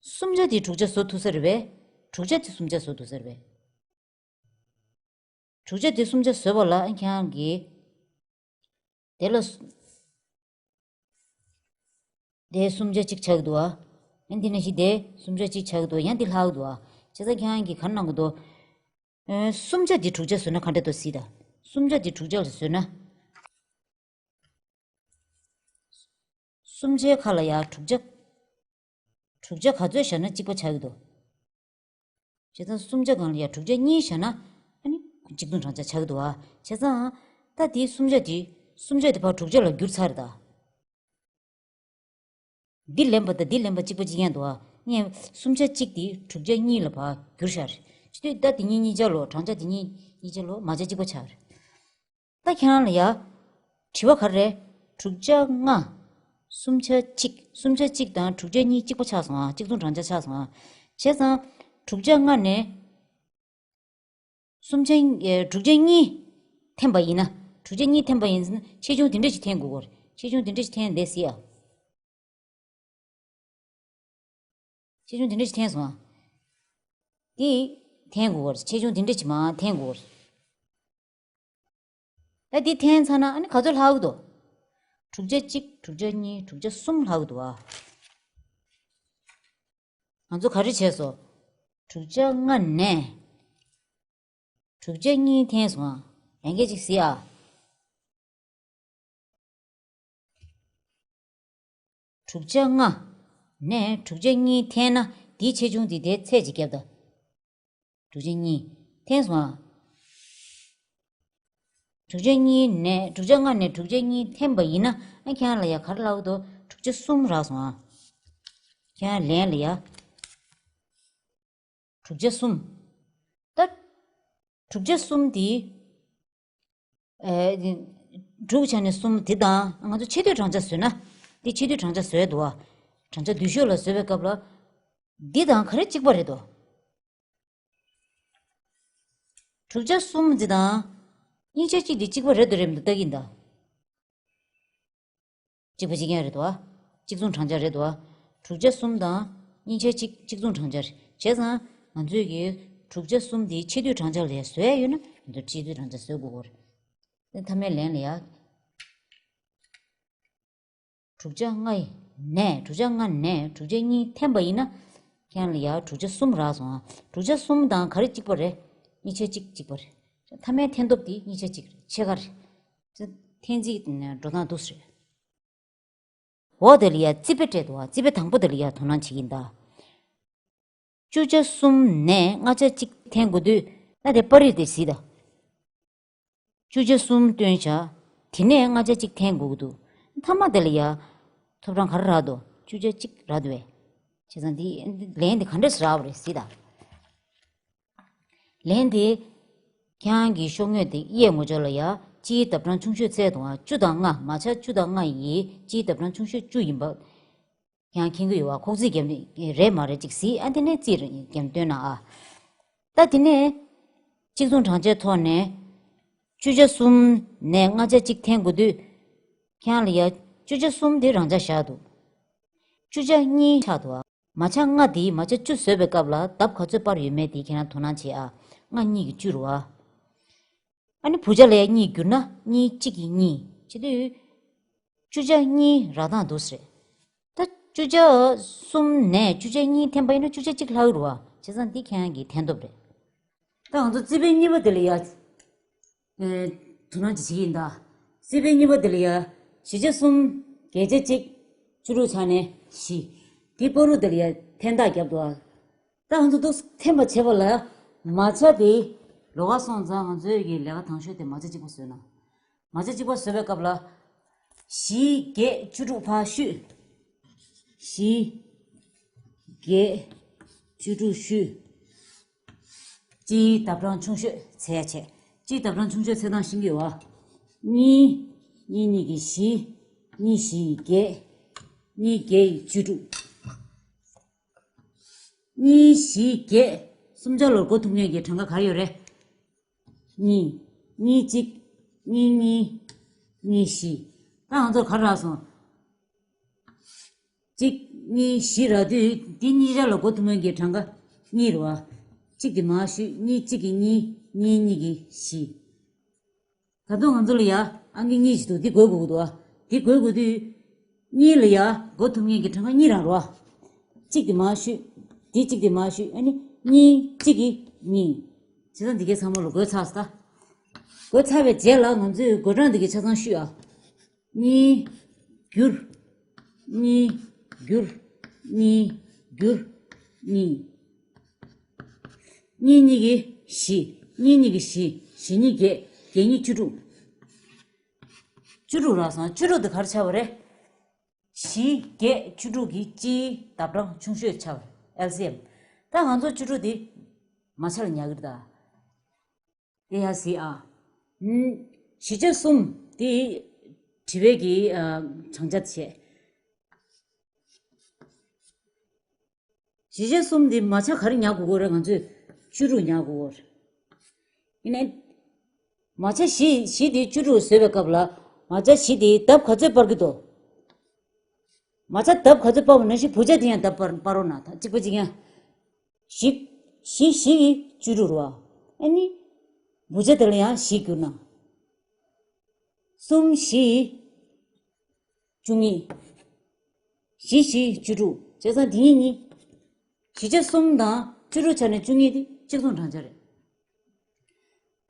སུམ་ཆ་འདིས་དྲུག་ཆ་བཟོ་ཐུབ་ས་རེད་པས། དྲུག་ཆ་འདིས་སུམ་ཆ་བཟོ་ཐུབ་ས་རེད་པས། དྲུག་ཆ་འདིས་སུམ་ཆ་བཟོས་པ་ལ་ཁྱེད་རང་གིས། དེ་ལ། དེ་སུམ་ཆ་གཅིག་ཆགས་ཀྱི་འདུག་ཨ། ཡང་དེ་ནང་བཞིན་དེ་སུམ་ཆ་གཅིག་ཆགས་ཀྱི་འདུག་ཡང་དེ་ལྷག་གི་འདུག་ཨ། བྱས་ཙང་ཁྱེད་རང་གིས་ག་རེ་གནང་གི་འདུག་ཨེ། སུམ་ཆ་འདི་དྲུག་ཆ་བཟོས་ན་ག་འདྲ་འདུག་གཟིགས་དང་། སུམ་ཆ་འདི་དྲུག་ཆ་ལ་བཟོས་ན། སུམ་ཆའི་ཁ་ལ་ཡ་དྲུག་ཆ། དྲུག་ཆ་ག་ཚོད་བཞག་ན་གཅིག་པ་ཆགས་ཀྱི་འདུག་བྱས་ཙང་སུམ་ཆ་སྒང་ལ་ཡ་དྲུག་ཆ་གཉིས་བཞག་ན། ཨ་ནི་གཅིག་མཚུངས་བགྲང་བྱ་ཆགས་ཀྱི་འདུག་ཨ། བྱས་ཙང་། ད་དེའི་སུམ་ཆ་དེ། སུམ་ཆ་དེ་ཕར་དྲུག་ཆ་ལ་བསྒྱུར་ཚར་རེད་ད། འདི་ལེན་པ་དང་འདི་ལེན་པ་གཅིག་པ་གཅིག་རྐྱང་འདུག་ཨ། ངས་སུམ་ཆ་གཅིག་དེ་དྲུག་ཆ་གཉིས་ལ་ཕར་བསྒྱུར་བཞག་རེད། བྱེད་དུས་ད་དེ་གཉིས་གཉིས་ཆ་ལོ་བགྲང་བྱ་དེ་གཉིས་གཉིས་ཆ་ལོ་མ་ཆ་གཅིག་པ་ཆགས་རེད། ད་ཁྱེད་རང་ལ་ཡ། དྲི་བ་ག་རེ་རེད། དྲུག་ཆ་ལྔ། སུམ་ཆ་གཅིག་སུམ་ཆ་གཅིག་དང་དྲུག་ཆ་གཉིས་གཅིག་པ་ཆགས་སོང་ཨ། གཅིག་མཚུངས་བགྲང་བྱ་ཆགས་སོང་ཨ། བྱས་ཙང་། དྲུག་ཆ་ལྔ་ནས། སུམ་ཆ། ཨེ། དྲུག་ཆ་གཉིས། འཐེན་པ་ཡིན་ན། དྲུག་ཆ་གཉིས་འཐེན་པ་ཡིན་ན་ཆེ་ཆུང་དེ་འདྲ་ཞིག་འཐེན་དགོས་ཀྱི་རེད། ཆེ་ཆུང་དེ་འདྲ་ཞིག་འཐེན་བསྡད་སྲིད་ཨ། ཆེ་ཆུང་དེ་འདྲ་ཞིག་འཐེན་སོང་ཨ། དེ། འཐེན་དགོས་ཀྱི་རེད། ཆེ་ཆུང་དེ་འདྲ་ཞིག་མར་འཐེན་དགོས་ཀྱི་རེད། ད་འདི་འཐེན་ཚར་ན་ཨ་ནི་ག་ཚོད་ལྷག་གི་འདུག་དྲུག་ཆ་གཅིག་དྲུག་ཆ་གཉིས་དྲུག་ཆ་གསུམ་ལྷག་གི་འདུག་ཨ། ང་ཚོ་ག་རེ་བྱས་སོང་། དྲུག་ཆ་ལྔ་ནས། དྲུག་ཆ་གཉིས་འཐེན་སོང་ཨ། ཡང་སྐད་ཅིག་གཟིགས་ཨ། དྲུག་ཆ་ལྔ། ནས་དྲུག་ཆ་གཉིས་འཐེན་ན་འདིའི་ཆེ་ཆུང་འདི་དེའི་ཚད་ཅིག་བརྒྱབ་དང་། དྲུག་ཆ་གཉིས། འཐེན་སོང་ཨ། དྲུག་ཆ་གཉིས་ནས་དྲུག་ཆ་ལྔ་ནས་དྲུག་ཆ་གཉིས་འཐེན་པ་ཡིན་ན་ཨ་ཁྱེད་རང་ལ་ཡ་ག་རེ་ལབ་འདུག་དྲུག་ཆ་གསུམ་རག་སོང་ཨ། ཁྱེད་རང་ལན་ལ་ཡ། དྲུག་ཆ་གསུམ། ད། དྲུག་ཆ་གསུམ་དེ། ཨེ། དྲུག་ཆ་ནས་གསུམ་དེ་དང་ང་ཚོ་ཆེ་བསྟོད་བགྲང་བྱ་བཟོས་ན། དེ་ཆེ་བསྟོད་བགྲང་བྱ་བཟོས་འདུག་བ། བགྲང་བྱ་བསྡུས་ཤོག་ལ་བཟོས་པའི་སྐབས་ལ། འདི་དང་ག་རེ་གཅིག་པ་རེད་དོ། དྲུག་ཆ་གསུམ་འདི་དང་། གཉིས་ཆ་གཅིག་འདི་གཅིག་པ་རེད་དོ་རེད་མི་འདུག་ལྟ་གིན་ད། གཅིག་པ་གཅིག་རྐྱང་རེད་དོ། གཅིག་མཚུངས་བགྲང་བྱ་རེད་དོ། དྲུག་ཆ་གསུམ་དང་། གཉིས་ཆ་གཅིག་གཅིག་མཚུངས་བགྲང་བྱ་རེད། བྱས་ཙང་། ང་ཚོས་ཀྱི་དྲུག་ཆ་གསུམ་འདི་ཆེ་བསྟོད་བགྲང་བྱ་ལ་ཡ་བཟོ་ཡ་ཡོད་ན་ང་ཚོས་ཆེ་བསྟོད་བགྲང་བྱ་བཟོ་དགོས་ཀྱི་རེད། མཐའ་མའི་ལན་ལ་ཡ། དྲུག་ཆ་ལྔ་ཡི་ནས་དྲུག་ཆ་ལྔ་ནས་དྲུག་ཆ་གཉིས་འཐེན་པ་ཡིན་ན། ཁྱེད་རང་ལ་ཡ་དྲུག་ཆ་གསུམ་རག་སོང་ཨ། དྲུག་ཆ་གསུམ་དང་ག་རེ་གཅིག་པ་རེད། གཉིས་ཆ་གཅིག་གཅིག་པ་རེད། མཐའ་མའི་འཐེན་སྟོབས་དེ་གཉིས་ཆ་གཅིག་རེད་ཕྱེད་ཀ་རེད། འཐེན་རྩིས་འགྲོ་སྟངས་འདུག་སེ་རེད། འོ་དེ་ལ་ཡ་རྩིས་དཔེ་སྤྲད་འདུག་ཨ། རྩིས་དཔེ་དང་པོ་དེ་ལ་ཡ་དོ་སྣང་བྱེད་ཀྱིན་གདའ། བཅུ་ཆ་གསུམ་ནས་ལྔ་ཆ་གཅིག་འཐེན་དགོས་དུས་ན་དེ་པར་རིས་དེ་གཟིགས་དང་། བཅུ་ཆ་གསུམ་བཏོན་བྱ། དེ་ནས་ལྔ་ཆ་གཅིག་འཐེན་དགོས་ཀྱི་འདུག་མཐའ་མ་དེ་ལ་ཡ། ཐོབ་གྲངས་ག་རེ་རག་འདུག་བཅུ་ཆ་གཅིག་རག་འདུག་བས། བྱས་ཙང་འདི་ལན་འདི་ག་འདྲས་སེ་རག་པ་རེད་གཟིགས་དང་། ལན་དེ། ཁྱེད་རང་གི་ཤོག་ངོས་དེ་གཡས་ངོས་ཕྱོགས་ལ་ཡ། སྤྱིའི་ལྡབ་གྲངས་ཆུང་ཤོས་བཙལ་འདུག་ཨ། བཅུ་དང་ལྔ། མ་ཆ་བཅུ་དང་ལྔ་ཡི་སྤྱིའི་ལྡབ་གྲངས་ཆུང་ཤོས་བཅུ་ཡིན་པ། ཁྱེད་རང་མཁྱེན་གྱི་ཡོད་པ། ཁོག་རྩིས་རྒྱབ་ནས་རེད་མ་རེད་ཅིག་གཟིགས་ཨ། དེ་ནས་རྩིས་རྒྱབ་སྟོན་ན་ཨ། ད་དེ་ནས། གཅིག་མཚུངས་བགྲང་བྱའི་ཐོག་ནས། བཅུ་ཆ་གསུམ་ནས་ལྔ་ཆ་གཅིག་འཐེན་དགོས་དུས། ཁྱེད་རང་ལ་ཡ། བཅུ་ཆ་གསུམ་དེ་རང་འཇགས་བཞག་འདུག་བཅུ་ཆ་གཉིས་ཆགས་འདུག་ཨ། མ་ཆ་ལྔ་དེ་མ་ཆ་བཅུ་བཟོས་པའི་སྐབས་ལ་ལྡབ་ག་ཚོད་སྤར་ཡོད་མེད་དེ་ཁྱེད་རང་དོ་སྣང་བྱེད་ཨ། ལྔ་གཉིས་ཀྱི་བཅུ་རེད་བ། ཨ་ནི་བུ་ཆ་ལ་ཡ་གཉིས་བསྒྱུར་ན་གཉིས་གཅིག་གིས་གཉིས་བྱེད་དུས། བཅུ་ཆ་གཉིས་རག་སྟངས་འདུག་སེ་རེད། ད་བཅུ་ཆ་གསུམ་ནས་བཅུ་ཆ་གཉིས་འཐེན་པ་ཡིན་ན་བཅུ་ཆ་གཅིག་ལྷག་གི་རེད་བ། བྱས་ཙང་འདི་ཁྱེད་རང་གི་འཐེན་སྟོབས་རེད། ད་ང་ཚོ་རྩིས་དཔེ་གཉིས་པ་དེ་ལ་ཡ། ཨེ། དོ་སྣང་ཅིག་བྱེད་ཀྱི་ཡིན་ད། རྩིས་དཔེ་གཉིས་པ་དེ་ལ་ཡ། བཞི་ཆ་གསུམ། བརྒྱད་ཆ་གཅིག་བཅུ་དྲུག་ཆ་ནས་བཞི། དེ་པར་རིས་དེ་ལ་ཡ་འཐེན་ཐག་བརྒྱབ་འདུག་ཨ། ད་ང་ཚོ་འདུག་འཐེན་པ་བྱེད་པ་ལ་མ་ཆ་དེ་ལོགས་ཀ་སོང་ཙང་ང་ཚོའི་གི་ལས་ཀ་དང་ཤོས་དེ་མ་ཆ་གཅིག་པ་བཟོས་ན། མ་ཆ་གཅིག་པ་བཟོས་པའི་སྐབས་ལ། བཞི་བརྒྱད་བཅུ་དྲུག་ཕར་བཤུས། བཞི་བརྒྱད་བཅུ་དྲུག་བཤུས། སྤྱིའི་ལྡབ་གྲངས་ཆུང་ཤོས་འཚོལ་ཡ་བྱས། སྤྱིའི་ལྡབ་གྲངས་ཆུང་ཤོས་འཚོལ་སྟངས་ཤེས་ཀྱི་ཡོད་པ། གཉིས། གཉིས་གཉིས་ཀྱི་བཞི། གཉིས་བཞི་ཡི་བརྒྱད། གཉིས་བརྒྱད་ཡི་བཅུ་དྲུག་གཉིས་བཞི་བརྒྱད། སུམ་ཆ་ལོར་བགོ་ཐུབ་མཁན་གྱི་གྲངས་ཀ་ག་རེ་ཡོད་རེད། གཉིས། གཉིས་གཅིག་གཉིས་གཉིས། གཉིས་བཞི། ད་ང་ཚོར་ག་རེ་རག་སོང་། གཅིག་གཉིས་བཞི་རག་དུས་འདི་གཉིས་ཆ་ལ་བགོ་ཐུབ་མཁན་གྱི་གྲངས་ཀ་གཉིས་རེད་བ། གཅིག་དེ་མར་བཤུས། གཉིས་གཅིག་གིས་གཉིས། གཉིས་གཉིས་ཀྱིས་བཞི། ད་དུང་ང་ཚོ་ལ་ཡ་ཨང་ཀི་གཉིས་ཤིག་འདུག་འདི་བགོ་དགོས་ཀྱི་འདུག་ཨ། འདི་བགོ་དགོས་དུས། གཉིས་ལ་ཡ་བགོ་ཐུབ་མཁན་གྱི་གྲངས་ཀ་གཉིས་རང་རེད་བ། གཅིག་དེ་མར་བཤུས། འདི་གཅིག་དེ་མར་བཤུས། ཨ་ནི་གཉིས་གཅིག་གིས་གཉིས། བྱས་ཙང་འདི་གའི་ཚང་མ་ལ་བགོས་ཚར་སོང་ད། བགོས་ཚར་བའི་རྗེས་ལ་ང་ཚོས་བགོད་གྲངས་འདི་གའི་ཆ་ཚང་བཤུས་ཨ། གཉིས་བསྒྱུར། གཉིས་བསྒྱུར། གཉིས་བསྒྱུར། གཉིས། གཉིས་གཉིས་ཀྱིས་བཞི། གཉིས་གཉིས་ཀྱིས་བཞི། བཞི་གཉིས་བརྒྱད། བརྒྱད་གཉིས་བཅུ་དྲུག་བཅུ་དྲུག་རག་སོང་། བཅུ་དྲུག་དེ་ག་རེ་ཆགས་པ་རེད། བཞི་བརྒྱད་བཅུ་དྲུག་གི་སྤྱིའི་ལྡབ་གྲངས་ཆུང་ཤོས་ཆགས། ཨེལ་སི་ཨེམ། ད་ང་ཚོ་བཅུ་དྲུག་དེ་མ་ཆ་ལ་ཉར་གི་རེད་ད། དེ་ཡ་སི་ཨ། བཞི་ཆ་གསུམ་དེ་དྲི་བའི་གི་ཨ་དྲང་བྱ་བྱས། བཞི་ཆ་གསུམ་འདི་མ་ཆ་ག་རེ་ཉར་དགོས་ཀྱི་རེད། ང་ཚོས་བཅུ་དྲུག་ཉར་དགོས་ཀྱི་རེད། ཡིན་ནའི། མ་ཆ་བཞི་བཞི་དེ་བཅུ་དྲུག་བཟོས་པའི་སྐབས་ལ་མ་ཆ་བཞི་དེ་ལྡབ་ག་ཚོད་སྤར་གྱི་འདུག་མ་ཆ་ལྡབ་ག་ཚོད་སྤར་བ་ནང་བཞིན་བུ་ཆ་དེ་ཡང་ལྡབ་སྤར་སྤར་རོགས་གནང་། ད་གཅིག་པ་གཅིག་རྐྱང་། བཞི་བཞི་བཞི་གི་བཅུ་དྲུག་རེད་བ། ཨ་ནི། བུ་ཆ་དེ་ལ་ཡང་བཞི་བསྒྱུར་ན། གསུམ་བཞི་བཅུ་གཉིས། བཞི་བཞི་བཅུ་དྲུག་བྱས་ཙང་དེ་གཉིས་གཉིས། བཞི་ཆ་གསུམ་དང་བཅུ་དྲུག་ཆ་ནས་བཅུ་གཉིས་དེ་གཅིག་མཚུངས་གྲངས་ཆ་རེད།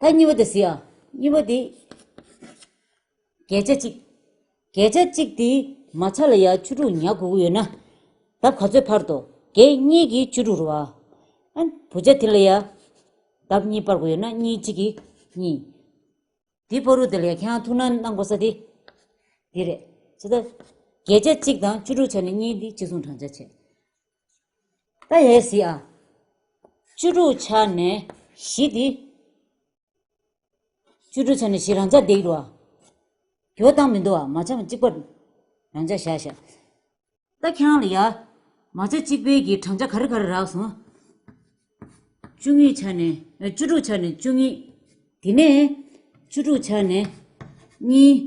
ད་གཉིས་པ་དེ་གཟིགས་ཨ། གཉིས་པ་དེ། བརྒྱད་ཆ་གཅིག་བརྒྱད་ཆ་གཅིག་དེ་མ་ཆ་ལ་ཡ་བཅུ་དྲུག་ཉར་དགོས་ཀྱི་ཡོད་ན། ལྡབ་ག་ཚོད་འཕར་འདུག་བརྒྱད་གཉིས་ཀྱི་བཅུ་དྲུག་རེད་བ། ཨ། བུ་ཆ་དེ་ལ་ཡ། ལྡབ་གཉིས་སྤར་དགོས་ཡོད་ན་གཉིས་གཅིག་གི་གཉིས། དེའི་བར་དུ་དེ་ལ་ཡ་ཁྱེད་རང་ཐུགས་སྣང་གནང་དགོས་ས་དེ། དེ་རེད། ཅི་ལྟར། བརྒྱད་ཆ་གཅིག་དང་བཅུ་དྲུག་ཆ་ནས་གཉིས་འདི་གཅིག་མཚུངས་གྲངས་ཆ་བྱས། ད་ཡས་གཟིགས་ཨ། བཅུ་དྲུག་ཆ་ནས་བཞི་འདི། བཅུ་དྲུག་ཆ་ནས་བཞི་རང་འཇགས་བསྡད་ཀྱི་འདུག་ཨ། འགྱུར་བ་བཏང་མི་འདུག་ཨ། མ་ཆ་མ་གཅིག་པ་རང་འཇགས་བཞག་བཞག་ད་ཁྱེད་རང་ལ་ཡ། མ་ཆ་གཅིག་པའི་གི་གྲངས་ཆ་ག་རེ་ག་རེ་རག་སོང་། བཅུ་གཉིས་ཆ་ནས་ཨ། བཅུ་དྲུག་ཆ་ནས་བཅུ་གཉིས། དེ་ནས་བཅུ་དྲུག་ཆ་ནས་གཉིས།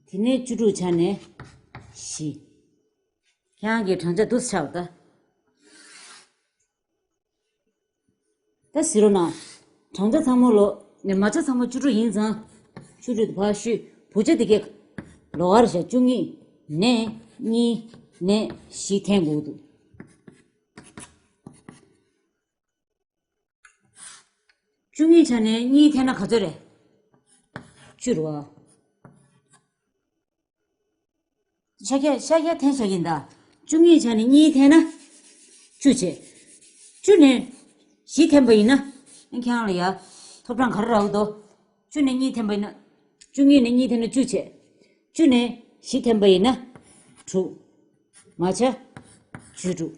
དེ་ནས་བཅུ་དྲུག་ཆ་ནས་བཞི། ཁྱེད་རང་གི་གྲངས་ཆ་འདུག་སེ་ཆགས་པ་ད། ད་གཟིགས་རོགས་གནང་། གྲངས་ཆ་ཚང་མ་ལོ། ནས་མ་ཆ་ཚང་མ་བཅུ་དྲུག་ཡིན་ཙང་། བཅུ་དྲུག་དེ་ཕར་བཤུས། བུ་ཆ་དེ་གས། ལོགས་ཀར་བཞག་བཅུ་གཉིས། ནས་གཉིས། ནས་བཞི་འཐེན་དགོས་འདུག་བཅུ་གཉིས་ཆ་ནས་གཉིས་འཐེན་ན་ག་ཚོད་རེད། བཅུ་རེད་བ། ཤ་རྒྱགས་ཤ་རྒྱགས་འཐེན་བཞག་གི་ཡིན་ད། བཅུ་གཉིས་ཆ་ནས་གཉིས་འཐེན་ན། བཅུ་བྱས། བཅུ་ནས་བཞི་འཐེན་པ་ཡིན་ན། ཨ། ཁྱེད་རང་ལ་ཡ། ཐོབ་གྲངས་ག་རེ་རག་གི་འདུག་བཅུ་ནས་གཉིས་འཐེན་པ་ཡིན་ན། བཅུ་གཉིས་ནས་གཉིས་འཐེན་ན་བཅུ་བྱས། བཅུ་ནས་བཞི་འཐེན་པ་ཡིན་ན། དྲུག་མ་ཆ། བཅུ་དྲུག་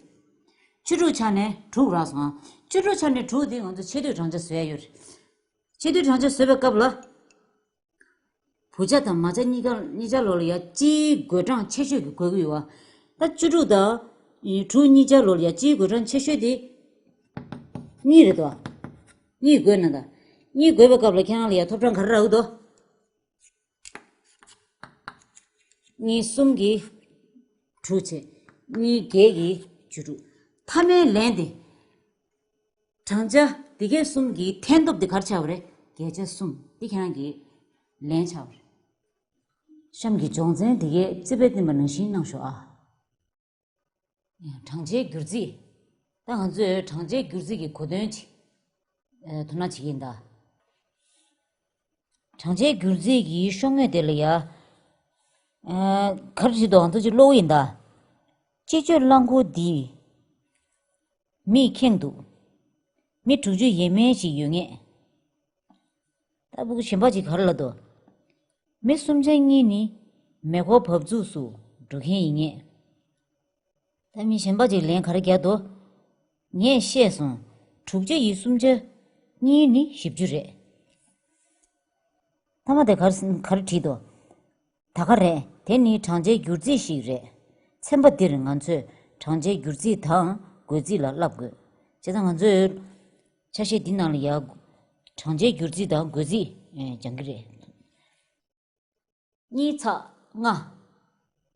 བཅུ་དྲུག་ཆ་ནས་དྲུག་རག་སོང་ཨ། བཅུ་དྲུག་ཆ་ནས་དྲུག་དེ་ང་ཚོ་ཆེ་བསྟོད་གྲངས་ཆ་བཟོ་ཡ་ཡོད་རེད། ཆེ་བསྟོད་གྲངས་ཆ་བཟོ་བའི་སྐབས་ལ། བུ་ཆ་དང་མ་ཆ་གཉིས་ཀ་གཉིས་ཆ་ལོགས་ལ་ཡ་སྤྱིའི་བགོད་གྲངས་ཆེ་ཤོས་ཀྱི་བགོད་ཀྱི་ཡོད་བ། ད་བཅུ་དྲུག་དང་། དྲུག་གཉིས་ཆ་ལོགས་ལ་ཡ་སྤྱིའི་བགོད་གྲངས་ཆེ་ཤོས་དེ། གཉིས་རེད་དོ། གཉིས་བགོས་ན་ད། གཉིས་བགོས་པའི་སྐབས་ལ་ཁྱེད་རང་ལ་ཡ་ཐོབ་གྲངས་ག་རེ་རག་གི་འདུག་གཉིས་གསུམ་གྱི་དྲུག་བྱས། གཉིས་བརྒྱད་ཀྱི་བཅུ་དྲུག་མཐའ་མའི་ལན་དེ། གྲངས་ཆ་འདི་གའི་གསུམ་གྱི་འཐེན་ཐོབ་དེ་ག་རེ་ཆགས་པ་རེད། བརྒྱད་ཆ་གསུམ་འདི་ཁྱེད་རང་གི་ལན་ཆགས་པ་རེད། གཤམ་གྱི་སྦྱོང་ཚན་འདི་གའི་རྩིས་པས་བསྟན་པ་ནང་བཞིན་གནང་ཤོག་ཨ། གྲངས་ཆའི་སྒྱུར་རྩིས། ད་ང་ཚོས་གྲངས་ཆའི་སྒྱུར་རྩིས་ཀྱི་གོ་དོན་ཅིག་ཨ། དོ་སྣང་བྱེད་ཀྱི་ཡིན་ད། གྲངས་ཆའི་སྒྱུར་རྩིས་ཀྱི་ཤོག་ངོས་དེ་ལ་ཡ། ཨ། ག་རེ་བྲིས་འདུག་ང་ཚོ་ཅིག་ཀློག་གི་ཡིན་ད། སྤྱི་སྤྱོད་རླངས་འཁོར་འདི་མིས་ཁེངས་འདུག་མི་དྲུག་ཅུ་ཡས་མས་ཤིག་ཡོད་ངེས། ད་ཕྲུ་གུ་གཞན་པ་ཅིག་ག་རེ་ལབ་འདུག་མི་སུམ་ཆ་གཉིས་ནི་མེ་འཁོར་བབས་ཚུགས་སུ་འགྲོ་མཁན་ཡིན་ངེས། ད་མི་གཞན་པ་ཅིག་ལན་ག་རེ་རྒྱག་འདུག་ངས་བཤད་སོང་། དྲུག་ཅུ་ཡི་སུམ་ཆ་གཉིས་ནི་བཞི་བཅུ་རེད། མཐའ་མ་དེ་ག་རེ་ག་རེ་བྲིས་འདུག་ད་ག་རེད། དེ་ནི་གྲངས་ཆའི་སྒྱུར་རྩིས་ཤིག་རེད། ཚན་པ་འདིར་ང་ཚོས་གྲངས་ཆའི་སྒྱུར་རྩིས་དང་བགོ་རྩིས་ལ་བསླབ་དགོས། བྱས་ཙང་ང་ཚོས་ཆ་ཤས་འདི་ནང་ལ་ཡ། གྲངས་ཆའི་སྒྱུར་རྩིས་དང་བགོ་རྩིས་ཨེ། སྦྱང་གི་རེད། གཉིས་ཚེག་ལྔ།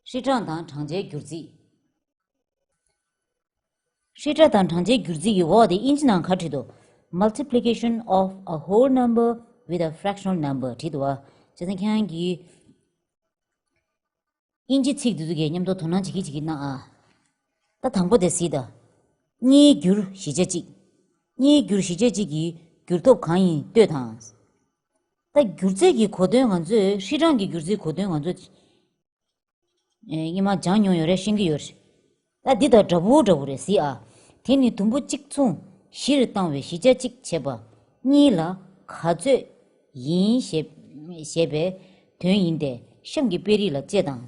ཧྲིལ་གྲངས་དང་གྲངས་ཆའི་སྒྱུར་རྩིས། ཧྲིལ་གྲངས་དང་གྲངས་ཆའི་སྒྱུར་རྩིས་ཀྱི་འོག་དེ་དབྱིན་ཇི་ནང་ག་རེ་བྲིས་འདུག Multiplication of a whole number with a fractional number བྲིས་འདུག་བ། བྱས་ཙང་ཁྱེད་རང་གིས་དབྱིན་ཇི་ཚིག་འདི་ཚོ་གའི་མཉམ་དུ་དོ་སྣང་བྱེད་ཀྱི་བྱེད་ཀྱི་གནང་ཨ། ད་དང་པོ་དེ་གཟིགས་དང་། གཉིས་བསྒྱུར་བཞི་ཆ་གཅིག་གཉིས་བསྒྱུར་བཞི་ཆ་གཅིག་གི་བསྒྱུར་ཐོབ་གང་ཡིན་ལྟོས་དང་། ད་སྒྱུར་རྩིས་ཀྱི་གོ་དོན་ང་ཚོས་ཧྲིལ་གྲངས་ཀྱི་སྒྱུར་རྩིས་གོ་དོན་ང་ཚོས། ཨེ། སྔོན་མ་སྦྱངས་མྱོང་ཡོད་རེད། ཤེས་ཀྱི་ཡོད་རེད། ད་འདི་དང་འདྲ་པོ་འདྲ་པོ་རེད་གཟིགས་ཨ། དེ་ནི་དུམ་བུ་གཅིག་མཚུངས་བཞིར་བཏང་བའི་བཞི་ཆ་གཅིག་བྱས་པ་གཉིས་ལ་ག་ཚོད་ཡིན་ཞེས་ཞེས་པའི་དོན་ཡིན་ཏེ། གཤམ་གྱི་དཔེ་རིས་ལ་དཔྱད་དང་།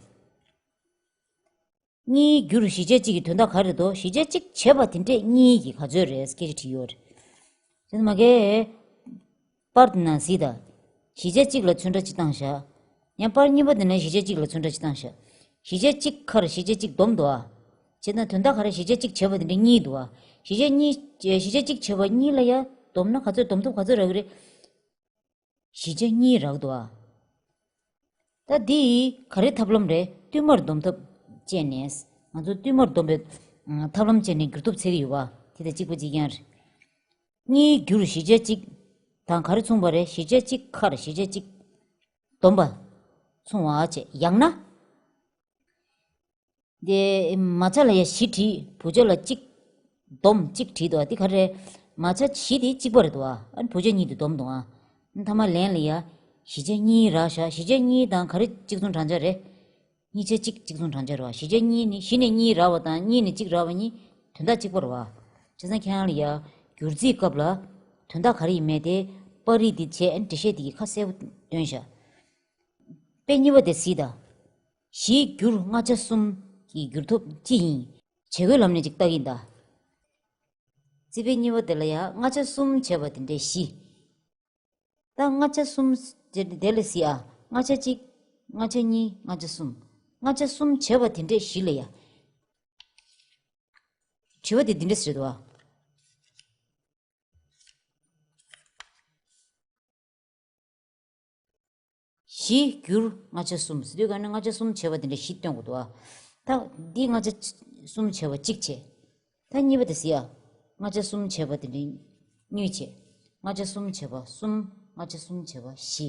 གཉིས་བསྒྱུར་བཞི་བྱས་གཅིག་གི་དོན་དག་ག་རེ་རེད་དོ། བཞི་བྱས་གཅིག་བྱས་པ་དེ་འདྲས་གཉིས་ཀྱི་ག་ཚོད་རེད་སྐད་ཆ་དྲིས་ཡོད་རེད། དེ་ནི་མ་གས། པར་དེ་ནང་གཟིགས་དང་། བཞི་བྱས་གཅིག་ལ་ཚོན་ཁྲ་གཅིག་བཏང་བཞག་ཡང་པར་གཉིས་པ་དེ་ནང་བཞི་བྱས་གཅིག་ལ་ཚོན་ཁྲ་གཅིག་བཏང་བཞག་བཞི་བྱས་གཅིག་ཁར་བཞི་བྱས་གཅིག་སྡོམ་འདུག་ཨ། བྱས་ཙང་དོན་དག་ག་རེ། བཞི་བྱས་གཅིག་བྱས་པ་དེ་འདྲས་གཉིས་འདུག་ཨ། བཞི་བྱས་གཉིས། བཞི་བྱས་གཅིག་བྱས་པ་གཉིས་ལ་ཡ་སྡོམ་ན་ག་ཚོད་སྡོམ་ཐབས་ག་ཚོད་རག་གི་རེད། བཞི་བྱས་གཉིས་རག་འདུག་ཨ། ད་འདི་ག་རེ་ཐབས་ལམ་རེད། བསྟུད་མར་སྡོམ་ཐབས་སྤྱད་ནས། ང་ཚོ་བསྟུད་མར་སྡོམ་པའི་ཐབས་ལམ་སྤྱད་ནས་འགྱུར་ཐབས་འཚོལ་གྱི་ཡོད་པ་དེ་དང་གཅིག་པ་གཅིག་རྐྱང་རེད། གཉིས་བསྒྱུར་བཞི་བྱས་གཅིག་དང་ག་རེ་མཚུངས་པ་རེད། བཞི་བྱས་གཅིག་ཁར་བཞི་བྱས་གཅིག་སྡོམ་པ་མཚུངས་པ་བྱས། ཡང་ན། དེ་མ་ཆ་ལ་ཡ་བཞི་བྲིས། བུ་ཆ་ལ་གཅིག་སྡོམ་གཅིག་བྲིས་འདུག་ཨ། དེ་ག་རེ་རེད། མ་ཆ་བཞི་དེ་གཅིག་པ་རེད་འདུག་ཨ། ཨ་ནི་བུ་ཆ་གཉིས་དེ་སྡོམ་འདུག་ཨ། ཨ་ནི་མཐའ་མ་ལན་ལ་ཡ་བཞི་བྱས་གཉིས་རག་བཞག་བཞི་བྱས་གཉིས་དང་ག་རེ་གཅིག་མཚུངས་བགྲང་བྱ་རེད། གཉིས་བྱས་གཅིག་གཅིག་མཚུངས་བགྲང་བྱ་རེད་བ། བཞི་བྱས་གཉིས་ནི་བཞི་ནས་གཉིས་རག་པ་དང་གཉིས་ནས་གཅིག་རག་པ་གཉིས་དོན་དག་གཅིག་པ་རེད་བ། བྱས་ཙང་ཁྱེད་རང་ལ་ཡ་བསྒྱུར་རྩིས་སྐབས་ལ་དོན་དག་ག་རེ་ཡིན་མིན་དེ་པར་རིས་འདི་བྱས། ཨ་ནི་འགྲེལ་བཤད་འདི་གི་ཁ་གསལ་པོ་སྟོན་བཞག་དཔེ་གཉིས་པ་དེ་གཟིགས་དང་། བཞི་བསྒྱུར་ལྔ་ཆ་གསུམ་གྱི་བསྒྱུར་ཐབས་ཅི་ཡིན། བྱེད་སྒོའི་ལམ་ནས་ཅིག་བལྟ་གི་ཡིན་ད། རྩིས་དཔེ་གཉིས་པ་དེ་ལ་ཡ་ལྔ་ཆ་གསུམ་བྱས་པ་དེ་འདྲས་བཞི། ད་ལྔ་ཆ་གསུམ་དེ་དེ་ལ་གཟིགས་ཨ། ལྔ་ཆ་གཅིག་ལྔ་ཆ་གཉིས། ལྔ་ཆ་གསུམ། ལྔ་ཆ་གསུམ་བྱས་པ་དེ་འདྲས་བཞི་ལ་ཡ། དྲི་བ་དེ་འདི་འདྲས་རེད་འདུག་ཨ། བཞི་བསྒྱུར་ལྔ་ཆ་གསུམ་ཟེར་དུས་ག་ནས་ལྔ་ཆ་གསུམ་བྱས་པ་དེ་འདྲ་བཞི་སྟོན་དགོས་འདུག་ཨ། ད་འདི་ལྔ་ཆ་གསུམ་བྱས་པ་གཅིག་བྱས། ད་གཉིས་པ་དེ་གཟིགས་ཨ། ལྔ་ཆ་གསུམ་བྱས་པ་དེ་འདྲ་གཉིས་བྱས། ལྔ་ཆ་གསུམ་བྱས་པ་གསུམ། ལྔ་ཆ་གསུམ་བྱས་པ་བཞི།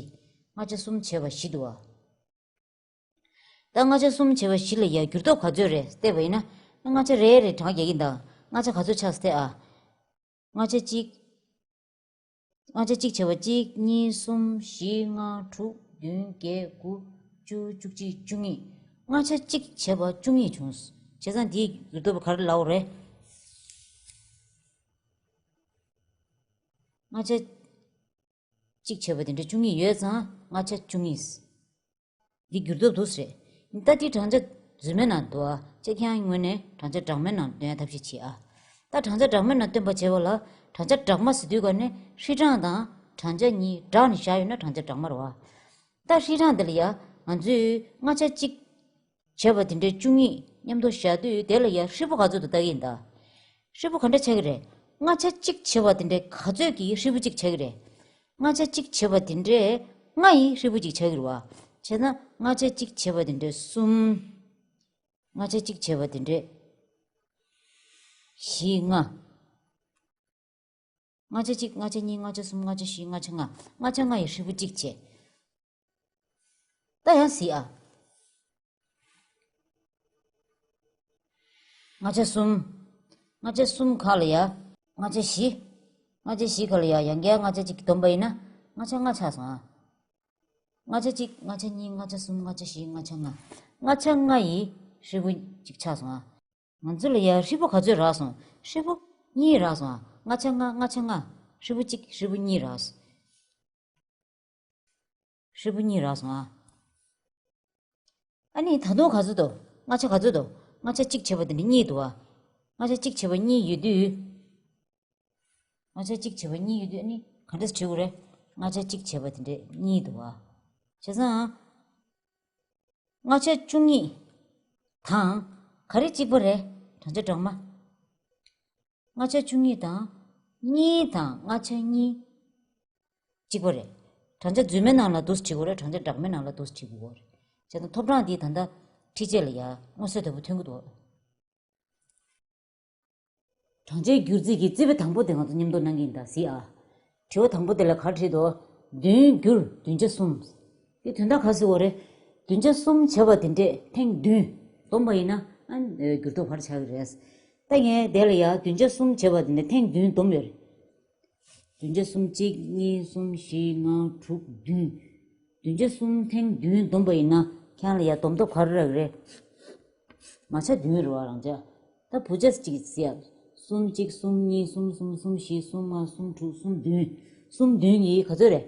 ལྔ་ཆ་གསུམ་བྱས་པ་བཞི་འདུག་ཨ། ད་ལྔ་ཆ་གསུམ་བྱས་པ་བཞི་ལ་ཡ་བསྒྱུར་ཐབས་ག་ཚོད་རེད་བལྟས་པ་ཡིན་ན། ལྔ་ཆ་རེ་རེ་གྲངས་རྒྱག་གི་ཡིན་ད། ལྔ་ཆ་ག་ཚོད་ཆགས་སོང་བལྟས་ཨ། ལྔ་ཆ་གཅིག་ལྔ་ཆ་གཅིག་བྱས་པ་གཅིག་གཉིས་གསུམ་བཞི་ལྔ་དྲུག་བདུན་བརྒྱད་དགུ་བཅུ་བཅུ་གཅིག་བཅུ་གཉིས། ལྔ་ཆ་གཅིག་བྱས་པ་བཅུ་གཉིས་བྱུང་། བྱས་ཙང་འདིའི་བསྒྱུར་ཐབས་ག་རེ་ལབ་དགོས་རེད། ལྔ་ཆ་གཅིག་བྱས་པ་དེ་འདྲ་བཅུ་གཉིས་ཡོད་ཙང་ལྔ་ཆ་བཅུ་གཉིས། འདི་བསྒྱུར་ཐབས་འདུག་སེ་རེད། ད་འདི་གྲངས་ཆ་རྫུན་མའི་ནང་འདུག་ཨ། ཁྱེད་ཀྱང་ངོས་ནས་གྲངས་ཆ་སྦྲགས་མའི་ནང་འདོན་ཡ་ཐབས་ཤེས་བྱེད་ཨ། ད་གྲངས་ཆ་སྦྲགས་མའི་ནང་འདོན་པ་བྱེད་པ་ལ་གྲངས་ཆ་སྦྲགས་མ་ཟེར་དུས་ག་ནས་ཧྲིལ་གྲངས་དང་གྲངས་ཆ་གཉིས་སྦྲགས་ནས་བཞག་ཡོད་ན་གྲངས་ཆ་སྦྲགས་མ་རེད་བ། ད་ཧྲིལ་གྲངས་འདི་ལ་ཡ་ང་ཚོས་ལྔ་ཆ་གཅིག་བྱས་པ་དེ་འདྲའི་བཅུ་གཉིས་མཉམ་དུ་བཞག་དུས་དེ་ལ་ཡ་ཧྲིལ་པོ་ག་ཚོད་འདུག་ལྟ་གི་ཡིན་ད། ཧྲིལ་པོ་ག་འདྲ་ཆགས་ཀྱི་རེད། ལྔ་ཆ་གཅིག་བྱས་པ་དེ་འདྲའི་ག་ཚོད་ཀྱི་ཧྲིལ་པོ་གཅིག་ཆགས་ཀྱི་རེད། ལྔ་ཆ་གཅིག་བྱས་པ་དེ་འདྲའི་ལྔ་ཡི་ཧྲིལ་པོ་གཅིག་ཆགས་ཀྱི་རེད་བ། བྱས་ན་ལྔ་ཆ་གཅིག་བྱས་པ་དེ་འདྲའི་གསུམ། ལྔ་ཆ་གཅིག་བྱས་པ་དེ་འདྲའི་བཞི་ལྔ། ལྔ་ཆ་གཅིག་ལྔ་ཆ་གཉིས་ལྔ་ཆ་གསུམ་ལྔ་ཆ་བཞི་ལྔ་ཆ་ལྔ། ལྔ་ཆ་ལྔ་ཡི་ཧྲིལ་པོ་གཅིག་བྱས། ད་ཡང་གཟིགས་ཨ། ལྔ་ཆ་གསུམ། ལྔ་ཆ་གསུམ་ག་ལ་ཡ། ལྔ་ཆ་བཞི། ལྔ་ཆ་བཞི་ག་ལ་ཡ། ཡང་བསྐྱར་ལྔ་ཆ་གཅིག་སྡོམ་པ་ཡིན་ན་ལྔ་ཆ་ལྔ་ཆགས་སོང་ཨ། ལྔ་ཆ་གཅིག་ལྔ་ཆ་གཉིས་ལྔ་ཆ་གསུམ་ལྔ་ཆ་བཞི་ལྔ་ཆ་ལྔ། ལྔ་ཆ་ལྔ་ཡི་ཧྲིལ་པོ་གཅིག་ཆགས་སོང་ཨ། ང་ཚོ་ལ་ཡ་ཧྲིལ་པོ་ག་ཚོད་རག་སོང་། ཧྲིལ་པོ་གཉིས་རག་སོང་ཨ། ལྔ་ཆ་ལྔ་ལྔ་ཆ་ལྔ། ཧྲིལ་པོ་གཅིག་ཧྲིལ་པོ་གཉིས་རག་སོང་། ཧྲིལ་པོ་གཉིས་རག་སོང་ཨ། ཨ་ནི་ད་དུང་ག་ཚོད་འདུག་ལྔ་ཆ་ག་ཚོད་འདུག་ལྔ་ཆ་གཅིག་བྱས་པ་དེ་འདྲ་གཉིས་འདུག་ཨ། ལྔ་ཆ་གཅིག་བྱས་པ་གཉིས་ཡོད་དུས། ལྔ་ཆ་གཅིག་བྱས་པ་གཉིས་ཡོད་དུས་ཨ་ནི་ག་འདྲས་བྲིས་དགོས་རེད། ལྔ་ཆ་གཅིག་བྱས་པ་དེ་འདྲ་གཉིས་འདུག་ཨ། བྱས་ཙང་། ལྔ་ཆ་བཅུ་གཉིས་དང་ག་རེ་གཅིག་པ་རེད། གྲངས་ཆ་སྦྲགས་མ། ལྔ་ཆ་བཅུ་གཉིས་དང་གཉིས་དང་ལྔ་ཆ་གཉིས་གཅིག་པ་རེད། གྲངས་ཆ་རྫུན་མའི་ནང་ལ་འདུག་སེ་བྲིས་དགོས་རེད། གྲངས་ཆ་སྦྲགས་མའི་ནང་ལ་འདུག་སེ་བྲིས་དགོས་རེད། བྱས་ཙང་ཐོབ་གྲངས་འདི་ད་ལྟ་འཁྲིད་བྱེད་ལ་ཡ་མངོན་གསལ་དོད་པོ་ཐོན་གྱི་འདུག་གྲངས་ཆའི་བསྒྱུར་རྩིས་ཀྱི་རྩིས་དཔེ་དང་པོ་དེ་ང་ཚོ་མཉམ་དུ་གནང་གི་ཡིན་ད་གཟིགས་ཨ། དྲི་བ་དང་པོ་དེ་ལ་ག་རེ་བྲིས་འདུག་བདུན་བསྒྱུར་བདུན་ཆ་གསུམ། དེ་དོན་དག་ག་རེ་ཟེར་བ་རེད། བདུན་ཆ་གསུམ་བྱས་པ་དེ་འདྲས་ཐེངས་བདུན་བསྡོམས་པ་ཡིན་ན་ཨ་བསྒྱུར་ཐོག་ག་རེ་ཆགས་ཀྱི་རེད། ད་ངས་དེ་ལ་ཡ་བདུན་ཆ་གསུམ་བྱས་པ་དེ་འདྲས་ཐེངས་བདུན་བསྡོམས་ཡོད་རེད། བདུན་ཆ་གསུམ་གཅིག་གཉིས་གསུམ་བཞི་ལྔ་དྲུག་བདུན། བདུན་ཆ་གསུམ་ཐེངས་བདུན་བསྡོམས་པ་ཡིན་ན་ཁྱེད་རང་ལ་ཡ་སྡོམ་ཐབས་ག་རེ་རག་གི་རེད། མ་ཆ་བདུན་རེད་བ་རང་ཆ། ད་བུ་ཆ་གཅིག་ཟེར་ཡ། གསུམ་གཅིག་གསུམ་གཉིས་གསུམ་གསུམ་གསུམ་བཞི་གསུམ་ལྔ་གསུམ་དྲུག་གསུམ་བདུན། གསུམ་བདུན་ཡིན་ག་ཚོད་རེད།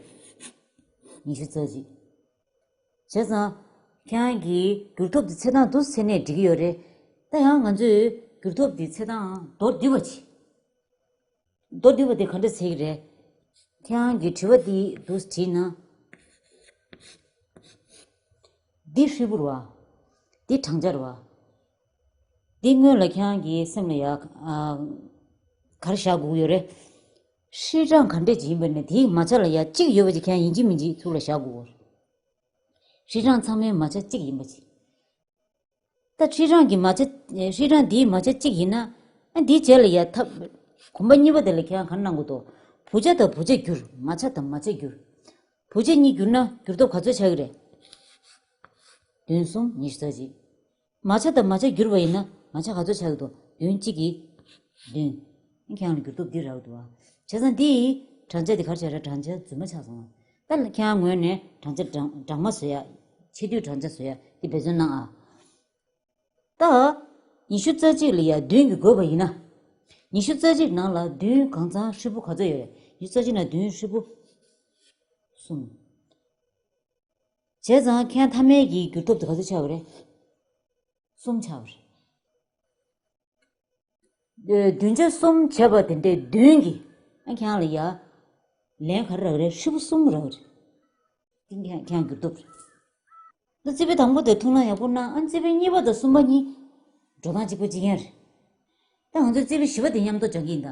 ཉི་ཤུ་རྩ་གཅིག་བྱས་ཙང་། ཁྱེད་རང་གིས་བསྒྱུར་ཐབས་དེ་འཚོལ་སྟངས་འདུག་སེ་འཚོལ་ནས་འགྲིག་གི་ཡོད་རེད། ད་ཡང་ང་ཚོས་འགྱུར་ལྡོག་འདི་ཚེས་དང་མདོར་བསྡུས་པ་བྱེད། མདོར་བསྡུས་པ་དེ་ག་འདྲ་བྱེད་ཀྱི་རེད། ཁྱེད་རང་གི་དྲི་བ་འདི་འདུག་དྲིས་ན། འདི་ཧྲིལ་པོ་རེད་བ། འདི་བགྲང་བྱ་རེད་བ། འདི་སྔོན་ལ་ཁྱེད་རང་གི་སེམས་ལ་ཡ། ཨ། ག་རེ་བཞག་དགོས་ཀྱི་ཡོད་རེད། ཧྲིལ་གྲངས་ག་འདྲས་ཅིག་ཡིན་པ་ནས་དེའི་མ་ཆ་ལ་ཡ་གཅིག་ཡོད་པ་ཅིག་ཁྱེད་རང་ཡིན་གཅིག་མིན་གཅིག་ཐུགས་ལ་བཞག་དགོས་ཀྱི་ཡོད་རེད། ཧྲིལ་གྲངས་ཚང་མའི་མ་ཆ་གཅིག་ཡིན་པ་ཅིག་ད་ཧྲིལ་གྲངས་ཀྱི་མ་ཆ། ཧྲིལ་གྲངས་འདིའི་མ་ཆ་གཅིག་ཡིན་ན། ཨ། འདིའི་རྗེས་ལ་ཡ་ཐབས། གོམ་པ་གཉིས་པ་དེ་ལ་ཁྱེད་རང་ག་རེ་གནང་དགོས་འདུག་བུ་ཆ་དང་བུ་ཆ་བསྒྱུར། མ་ཆ་དང་མ་ཆ་བསྒྱུར། བུ་ཆ་གཉིས་བསྒྱུར་ན་འགྱུར་ལྡོག་ག་ཚོད་ཆགས་ཀྱི་རེད། བདུན་གསུམ་ཉི་ཤུ་རྩ་གཅིག་མ་ཆ་དང་མ་ཆ་བསྒྱུར་བ་ཡིན་ན་མ་ཆ་ག་ཚོད་ཆགས་ཀྱི་འདུག་བདུན་གཅིག་གིས་བདུན། ཁྱེད་རང་ལ་འགྱུར་ལྡོག་འདི་རག་འདུག་ཨ། བྱས་ཙང་འདི་ཡི་བགྲང་བྱ་འདི་ག་རེ་བྱས་རེད། བགྲང་བྱ་རྫུན་མ་ཆགས་སོང་ཨ། ད་ཁྱེད་རང་ངོས་ནས་བགྲང་བྱ་སྦྲགས་སྦྲགས་མ་བཟོ་ཡ། ཆེ་བསྡུས་བགྲང་བྱ་བཟོ་ཡ་འདི་འབད་བརྩོན་གནང་ཨ། ད། ཉི་ཤུ་རྩ་གཅིག་ལ་ཡ་བདུན་གྱིས་བགོས་པ་ཡིན་ན། ཉི་ཤུ་རྩ་གཅིག་ནང་ལ་བདུན་གང་ཚང་ཧྲིལ་པོ་ག་ཚོད་ཡོད་རེད། ཉི་ཤུ་རྩ་གཅིག་ནང་བདུན་ཧྲིལ་པོ་གསུམ། བྱས་ཙང་ཁྱེད་རང་མཐའ་མའི་གི་འགྱུར་ལྡོག་དེ་ག་ཚོད་ཆགས་པ་རེད། གསུམ་ཆགས་པ་རེད། ཨེ། བདུན་ཆ་གསུམ་བྱས་པ་དེ་འདྲའི་བདུན་གྱིས་ཨ་ཁྱེད་རང་ལ་ཡ། ལན་ག་རེ་རག་རེད། ཧྲིལ་པོ་གསུམ་རག་རེད། དེ་ཁྱེད་ཁྱེད་རང་འགྱུར་ལྡོག་རེད། ད་རྩིས་པའི་དང་པོ་དེ་ཐུགས་སྣང་ཡག་པོ་གནང་། ཨ། རྩིས་པའི་གཉིས་པ་དང་གསུམ་པ་གཉིས་འགྲོ་སྟངས་གཅིག་པ་གཅིག་རྐྱང་རེད། ད་ང་ཚོས་རྩིས་པའི་བཞི་པ་དེ་མཉམ་དུ་སྦྱང་གི་ཡིན་ད།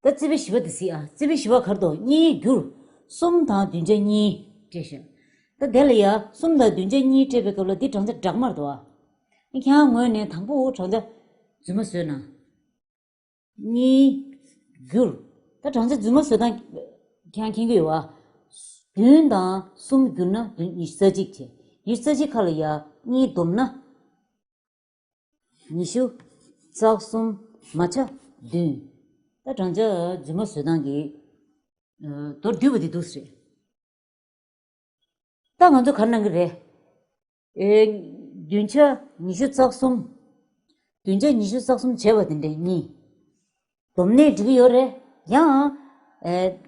ད་རྩིས་པའི་བཞི་པ་དེ་གཟིགས་ཨ། རྩིས་པའི་བཞི་པ་ག་རེ་འདུག་གཉིས་བསྒྱུར། གསུམ་དང་བདུན་ཆ་གཉིས་སྤྲད་ཤག་ད་དེ་ལ་ཡ་གསུམ་དང་བདུན་ཆ་གཉིས་སྤྲད་པའི་སྐབས་ལ་འདི་བགྲང་བྱ་སྦྲགས་མ་རེད་འདུག་ཨ། ཁྱེད་རང་ངོས་ནས་དང་པོ་བགྲང་བྱ་རྫུན་མ་བཟོས་ན། གཉིས་བསྒྱུར། ད་བགྲང་བྱ་རྫུན་མ་བཟོ་སྟངས་ཁྱེད་རང་མཁྱེན་གྱི་ཡོད་པ། བདུན་དང་གསུམ་བསྒྱུར་ན་བདུན། ཉི་ཤུ་རྩ་གཅིག་བྱས། ཉི་ཤུ་རྩ་གཅིག་ཁ་ལ་ཡ་གཉིས་བསྡོམས་ན། ཉི་ཤུ་རྩ་གསུམ་མ་ཆ་བདུན། ད་བགྲང་བྱ་རྫུན་མ་བཟོ་སྟངས་ཀྱི། ཨ། མདོར་བསྡུས་པ་དེ་འདུག་སེ་རེད། ད་ང་ཚོ་ག་རེ་གནང་གི་རེད། ཨེ། བདུན་ཆ་ཉི་ཤུ་རྩ་གསུམ། བདུན་ཆ་ཉི་ཤུ་རྩ་གསུམ་བྱས་པ་དེ་འདྲའི་གཉིས། སྡོམ་ནས་འགྲིག་གི་ཡོད་རེད། ཡང་། ཨེ།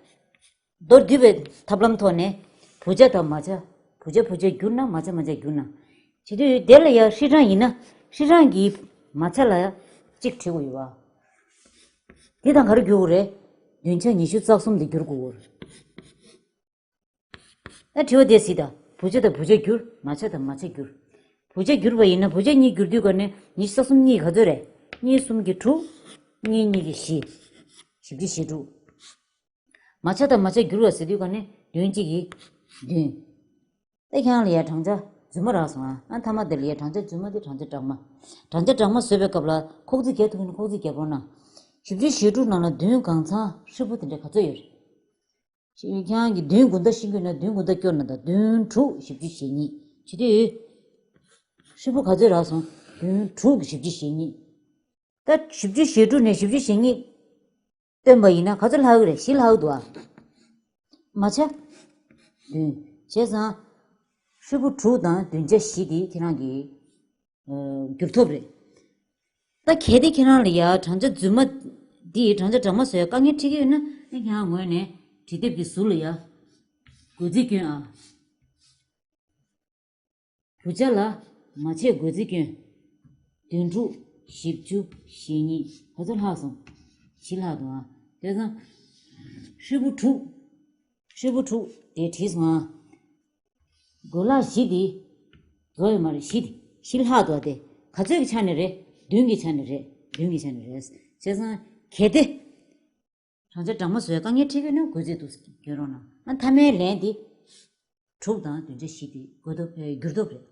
མདོར་བསྡུས་པའི་ཐབས་ལམ་ཐོག་ནས་བུ་ཆ་དང་མ་ཆ། བུ་ཆ་བུ་ཆ་བསྒྱུར་ན་མ་ཆ་མ་ཆ་བསྒྱུར་ན། བྱེད་དུས་དེ་ལ་ཡང་ཧྲིལ་གྲངས་ཡིན་ན་ཧྲིལ་གྲངས་ཀྱི་མ་ཆ་ལ་ཡང་གཅིག་བྲི་དགོས་ཡོད་པ། དེ་དང་ག་རེ་བསྒྱུར་དགོས་རེད། བདུན་ཆ་ཉི་ཤུ་རྩ་གསུམ་དེ་བསྒྱུར་དགོས་རེད། ད་དྲི་བ་དེ་གཟིགས་དང་། བུ་ཆ་དང་བུ་ཆ་བསྒྱུར། མ་ཆ་དང་མ་ཆ་བསྒྱུར། བུ་ཆ་བསྒྱུར་བ་ཡིན་ན་བུ་ཆ་གཉིས་བསྒྱུར་དུས་ག་ནས་ཉི་ཤུ་རྩ་གསུམ་གཉིས་ག་ཚོད་རེད། གཉིས་གསུམ་གྱིས་དྲུག་གཉིས་གཉིས་ཀྱིས་བཞི། བཞི་བཅུ་ཞེ་དྲུག་མ་ཆ་དང་མ་ཆ་བསྒྱུར་བ་ཟེར་དུས་ག་ནས་བདུན་གཅིག་གིས་བདུན། ད་ཁྱེད་རང་ལ་ཡ་བགྲང་བྱ་རྫུན་མ་རག་སོང་ཨ། ཨ། མཐའ་མ་དེ་ལ་ཡ་བགྲང་བྱ་རྫུན་མ་དེ་བགྲང་བྱ་སྦྲགས་མ། བགྲང་བྱ་སྦྲགས་མ་བཟོས་པའི་སྐབས་ལ་ཁོག་རྩིས་རྒྱག་ཐུབ་ན་ཁོག་རྩིས་རྒྱག་རོགས་གནང་། བཞི་བཅུ་ཞེ་དྲུག་ནང་ལ་བདུན་གང་ཚང་ཧྲིལ་པོ་དེ་འདྲ་ག་ཚོད་ཡོད་རེད། ཁྱེད་རང་གིས་བདུན་དགུ་ཟླ་ཤེས་ཀྱི་ན་བདུན་དགུ་ཟླ་སྐྱོར་ན་ད་བདུན་དྲུག་བཞི་བཅུ་ཞེ་གཉིས། བྱེད་དུས་ཧྲིལ་པོ་ག་ཚོད་རག་སོང་། བདུན་དྲུག་བཞི་བཅུ་ཞེ་གཉིས། ད་བཞི་བཅུ་ཞེ་དྲུག་ནས་བཞི་བཅུ་ཞེ་གཉིས་བཏོན་པ་ཡིན་ན་ག་ཚོད་ལྷག་གི་རེད། བཞི་ལྷག་འདུག་ཨ། མ་ཆ་བདུན། བྱས་ཙང་ཧྲིལ་པོ་དྲུག་དང་བདུན་ཆ་བཞི་དེ་ཁྱེད་རང་གིས། ཨ། འགྱུར་ཐོབ་རེད། ད་གལ་ཏེ་ཁྱེད་རང་ལ་ཡ་བགྲང་བྱ་རྫུན་མ་འདི་བགྲང་བྱ་སྦྲགས་མ་བཟོ་ཡ་དཀའ་ངལ་འཕྲད་ཀྱི་ཡོད་ན་ཨ་ཁྱེད་རང་ངོས་ནས་བྲིས་དེབ་ཀྱི་ཟུར་ལ་ཡ་བགོ་རྩིས་སྐྱོན་ཨ། བུ་ཆ་ལ་མ་ཆ་བགོ་རྩིས་སྐྱོན། བདུན་དྲུག་བཞི་བཅུ་ཞེ་གཉིས་ག་ཚོད་ལྷག་སོང་། བཞི་ལྷག་འདུག་ཨ། བྱས་ཙང་ཧྲིལ་པོ་དྲུག་ཧྲིལ་པོ་དྲུག་དེ་བྲིས་སོང་ཨ། བགོ་ལྷག་བཞི་དེ། བཟོ་ཡོད་མ་རེད། བཞི་དེ། བཞི་ལྷག་འདུག་ཨ། དེ་ག་ཚོད་ཀྱི་ཆ་ནས་རེད། བདུན་གྱི་ཆ་ནས་རེད། བདུན་གྱི་ཆ་ནས་རེད། བྱས་ཙང་གལ་ཏེ། བགྲང་བྱ་སྦྲགས་མ་བཟོ་ཡ་དཀའ་ངལ་འཕྲད་ཀྱི་ཡོད་ན་བགོ་རྩིས་འདུག་སྐྱོན་རོགས་གནང་། ཨ། མཐའ་མའི་ལན་འདི་དྲུག་དང་བདུན་ཆ་བཞི་དེ་བགོ་ཐོབ་ཨེ་འགྱུར་ཐོབ་རེད།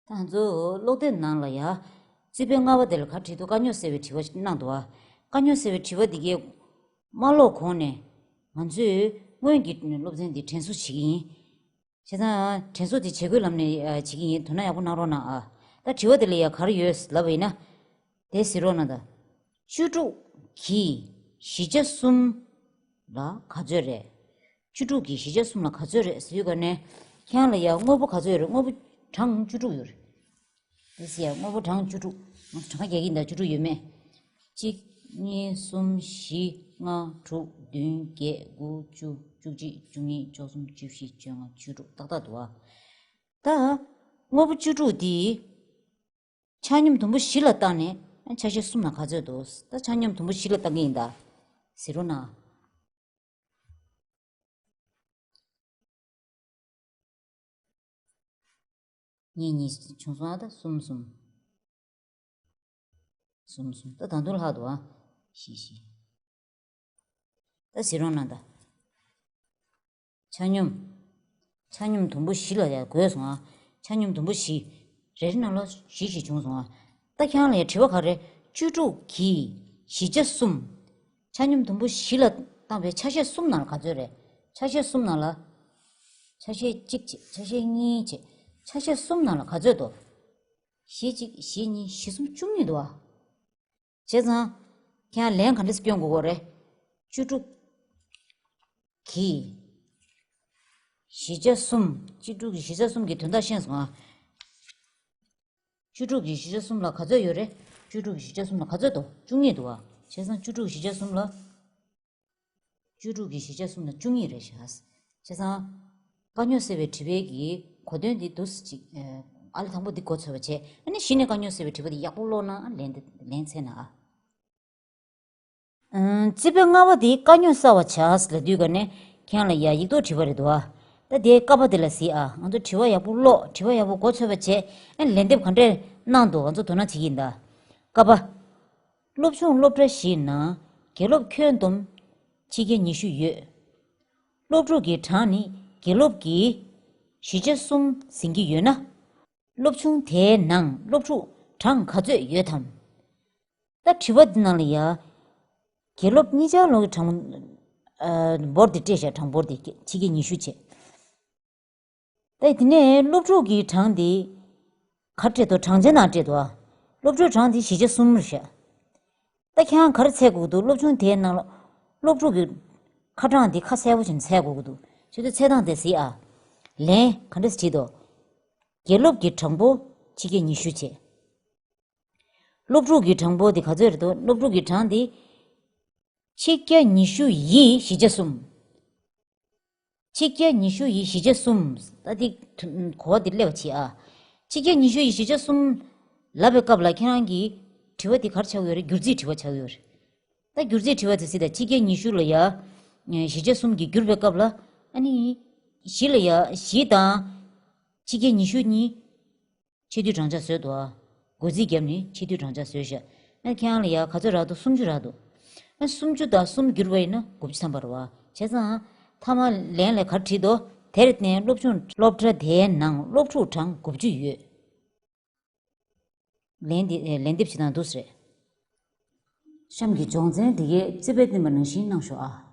ད་ང་ཚོ་ཀློག་དེབ་ནང་ལ་ཡ་རྩིས་དཔེ་ལྔ་པ་དེ་ལ་ག་བྲིས་འདུག་དཀའ་རྙོག་སེལ་བའི་དྲི་བ་གནང་འདུག་ཨ། དཀའ་རྙོག་སེལ་བའི་དྲི་བ་འདི་གའི་མ་ཀློག་གོང་ནས་ང་ཚོས་སྔོན་གྱི་སློབ་ཚན་འདི་དྲན་གསོ་བྱེད་ཀྱི་ཡིན། བྱས་ཙང་དྲན་གསོ་དེ་བྱེད་སྒོའི་ལམ་ནས་ཨ་བྱེད་ཀྱི་ཡིན། དོ་སྣང་ཡག་པོ་གནང་རོགས་གནང་ཨ། ད་དྲི་བ་དེ་ལ་ཡ་ག་རེ་ཡོད་ལབ་པ་ཡིན་ན། དེ་གཟིགས་རོགས་གནང་དང་། བཅུ་དྲུག་གི་བཞི་ཆ་གསུམ་ལ་ག་ཚོད་རེད། བཅུ་དྲུག་གི་བཞི་ཆ་གསུམ་ལ་ག་ཚོད་རེད་ཟེར་དུས་ག་ནས་ཁྱེད་རང་ལ་ཡ་དངོས་པོ་ག་ཚོད་ཡོད་རེད། དངོས་པོ་གྲངས་བཅུ་དྲུག་ཡོད་རེད། དེ་ཟེར་ཡ་དངོས་པོ་གྲངས་བཅུ་དྲུག་ང་ཚོ་གྲངས་ཀ་རྒྱག་གི་ཡིན་ད། བཅུ་དྲུག་ཡོད་མེད། གཅིག་གཉིས། གསུམ། བཞི། ལྔ། དྲུག་བདུན། བརྒྱད། དགུ། བཅུ། བཅུ་གཅིག་བཅུ་གཉིས། བཅུ་གསུམ། བཅུ་བཞི། བཅོ་ལྔ། བཅུ་དྲུག་ཏག་ཏག་འདུག་ཨ། ད་ དངོས་པོ་བཅུ་དྲུག་འདི་ཆ་སྙོམས་དུམ་བུ་བཞི་ལ་བཏང་ནས་ཆ་ཤས་གསུམ་ལ་ག་ཚོད་འདུག་ད་ཆ་སྙོམས་དུམ་བུ་བཞི་ལ་བཏང་གི་ཡིན་ད། གཟིགས་རོགས་གནང་། གཉིས་གཉིས་བྱུང་སོང་ཨ། ད་གསུམ་གསུམ། གསུམ་གསུམ། ད་ད་དུང་ལྷག་འདུག་ཨ། བཞི་བཞི། ད་གཟིགས་རོགས་གནང་ད། ཆ་སྙོམས། ཆ་སྙོམས་དུམ་བུ་བཞི་ལ་ཡར་བགོས་སོང་ཨ། ཆ་སྙོམས་དུམ་བུ་བཞི། རེ་རེ་ནང་ལ་བཞི་བཞི་བྱུང་སོང་ཨ། ད་ཁྱེད་རང་ལ་ཡ་དྲི་བ་ག་རེ། བཅུ་དྲུག་གི་བཞི་ཆ་གསུམ། ཆ་སྙོམས་དུམ་བུ་བཞི་ལ་བཏང་བའི་ཆ་ཤས་གསུམ་ནང་ལ་ག་ཚོད་རེད། ཆ་ཤས་གསུམ་ནང་ལ། ཆ་ཤས་གཅིག་བྱས། ཆ་ཤས་གཉིས་བྱས། ཆ་ཤས་གསུམ་ནང་ལ་ག་ཚོད་འདུག་བཞི་གཅིག་བཞི་གཉིས་བཞི་གསུམ་བཅུ་གཉིས་འདུག་ཨ། བྱས་ཙང་། ཁྱེད་རང་ལན་ག་འདྲས་སྐྱོན་དགོས་ཀྱི་རེད། བཅུ་དྲུག་གི་བཞི་ཆ་གསུམ། བཅུ་དྲུག་གི་བཞི་ཆ་གསུམ་གྱི་དོན་དག་ཤེས་སོང་ང་། བཅུ་དྲུག་གི་བཞི་ཆ་གསུམ་ལ་ག་ཚོད་ཡོད་རེད། བཅུ་དྲུག་གི་བཞི་ཆ་གསུམ་ལ་ག་ཚོད་འདུག་བཅུ་གཉིས་འདུག་ཨ། བྱས་ཙང་བཅུ་དྲུག་གི་བཞི་ཆ་གསུམ་ལ། བཅུ་དྲུག་གི་བཞི་ཆ་གསུམ་ལ་བཅུ་གཉིས་རེད་ཤག་བྱས་ཙང་། དཀའ་རྙོག་སེལ་བའི་དྲི་བའི་གི་གོ་དོན་འདི་འདུག་སེ་ཅིག་ཨ་ལེ་དང་པོ་འདི་མགོ་ཚོས་པ་བྱས། ཨ་ནི་གཞི་ནས་དཀའ་རྙོག་སེལ་བའི་དྲི་བ་འདི་ཡག་པོ་ཀློག་ན་ལན་འདི་ལན་འཚོལ་ན་ཨ། ཨང་། རྩིས་དཔེ་ལྔ་པ་འདི་དཀའ་རྙོག་གསལ་བར་བྱ་ལབ་དུས་ག་ནས་ཁྱེད་རང་ལ་ཡ་ཡིག་ཐོག་དྲི་བ་རེད་འདུག་ཨ། ད་དེའི་ཀ་པ་འདི་ལ་གཟིགས་ཨ། ང་ཚོ་དྲི་བ་ཡག་པོ་ཀློག་དྲི་བ་ཡག་པོ་མགོ་ཚོས་པ་བྱས། ཨ་ནི་ལན་འདེབས་ག་འདྲས་གནང་འདུག་ང་ཚོ་དོ་སྣང་བྱེད་ཀྱི་ཡིན་ད། ཀ་པ། སློབ་ཆུང་སློབ་གྲྭ་བཞིའི་ནང་དགེ་སློབ་ཁྱོན་བསྡོམས་ཕྱི་རྒྱལ་ཉི་ཤུ་ཡོད། སློབ་ཕྲུག་གི་གྲངས་ནི་དགེ་སློབ་ཀྱི་བཞི་ཆ་གསུམ་ཟིན་གྱི་ཡོད་ན། སློབ་ཆུང་དེའི་ནང་སློབ་ཕྲུག་གྲངས་ག་ཚོད་ཡོད་དམ། ད་དྲི་བ་འདི་ནང་ལ་ཡ། དགེ་སློབ་གཉིས་ཆར་ལོངས་ཀྱི་གྲངས་འབོར་འདི་སྤྲད་བཞག་གྲངས་འབོར་འདི་ཕྱི་རྒྱལ་ཉི་ཤུ་བྱས། ད་དེ་ནས་སློབ་ཕྲུག་གི་གྲངས་དེ་ག་རེ་སྤྲད་འདུག་གྲངས་ཆའི་ནང་སྤྲད་འདུག་ཨ། སློབ་ཕྲུག་གྲངས་དེ་བཞི་ཆ་གསུམ་རེད་ཤག་ད་ཁྱེད་རང་ག་རེ་འཚོལ་དགོས་འདུག་སློབ་ཆུང་དེའི་ནང་ལ་སློབ་ཕྲུག་གི་ཁ་གྲངས་དེ་ཁ་གསལ་པོ་བྱས་ནས་འཚོལ་དགོས་ཀྱི་འདུག་བྱས་དུས་འཚོལ་སྟངས་དེ་གཟིགས་ཨ། ལན་ག་འདྲས་བྲིས་འདུག་དགེ་སློབ་ཀྱི་གྲངས་འབོར་ཕྱི་རྒྱལ་ཉི་ཤུ་བྱས། སློབ་ཕྲུག་གི་གྲངས་འབོར་དེ་ག་ཚོད་རེད་འདུག་སློབ་ཕྲུག་གི་གྲངས་དེ། ཕྱི་རྒྱལ་ཉི་ཤུ་ཡི་བཞི་ཆ་གསུམ། ཕྱི་རྒྱལ་ཉི་ཤུ་ཡི་བཞི་ཆ་གསུམ། ད་འདི་གོ་བ་འདི་སླེབས་པ་བྱེད་ཨ། ཕྱི་རྒྱལ་ཉི་ཤུ་ཡི་བཞི་ཆ་གསུམ་ལབ་པའི་སྐབས་ལ་ཁྱེད་རང་གི་དྲི་བ་འདི་ག་རེ་ཆགས་ཡོད་རེད། སྒྱུར་རྩིས་དྲི་བ་ཆགས་ཡོད་རེད། ད་སྒྱུར་རྩིས་དྲི་བ་དེ་གཟིགས་དང་། ཕྱི་རྒྱལ་ཉི་ཤུ་ལ་ཡ། བཞི་ཆ་གསུམ་གྱིས་བསྒྱུར་བའི་སྐབས་ལ། ཨ་ནི། བཞི་ལ་ཡ་བཞི་དང་། ཕྱི་རྒྱལ་ཉི་ཤུ་གཉིས། ཕྱེད་དུས་གྲངས་ཆ་བཟོས་འདུག་ཨ། བགོ་རྩིས་བརྒྱབ་ནས་ཕྱེད་དུས་གྲངས་ཆ་བཟོས་ཤག་ཨ་ཁྱེད་རང་ལ་ཡ་ག་ཚོད་རག་འདུག་སུམ་ཅུ་རག་འདུག་ཨ་སུམ་ཅུ་དང་གསུམ་བསྒྱུར་བ་ཡིན་ན་དགུ་བཅུ་ཐམ་པ་རེད་བ། བྱས་ཙང་། མཐའ་མ་ལན་ལ་ག་རེ་བྲིས་འདུག་དེར་བརྟེན་སློབ་ཆུང་སློབ་གྲྭ་དེའི་ནང་སློབ་ཕྲུག་གྲངས་དགུ་བཅུ་ཡོད། ལན་འདི་ལན་འདེབས་བྱེད་སྟངས་འདུག་སེ་རེད། གཤམ་གྱི་སྦྱོང་ཚན་འདི་གའི་རྩིས་དཔེ་བསྟན་པ་ནང་བཞིན་གནང་ཤོག་ཨ།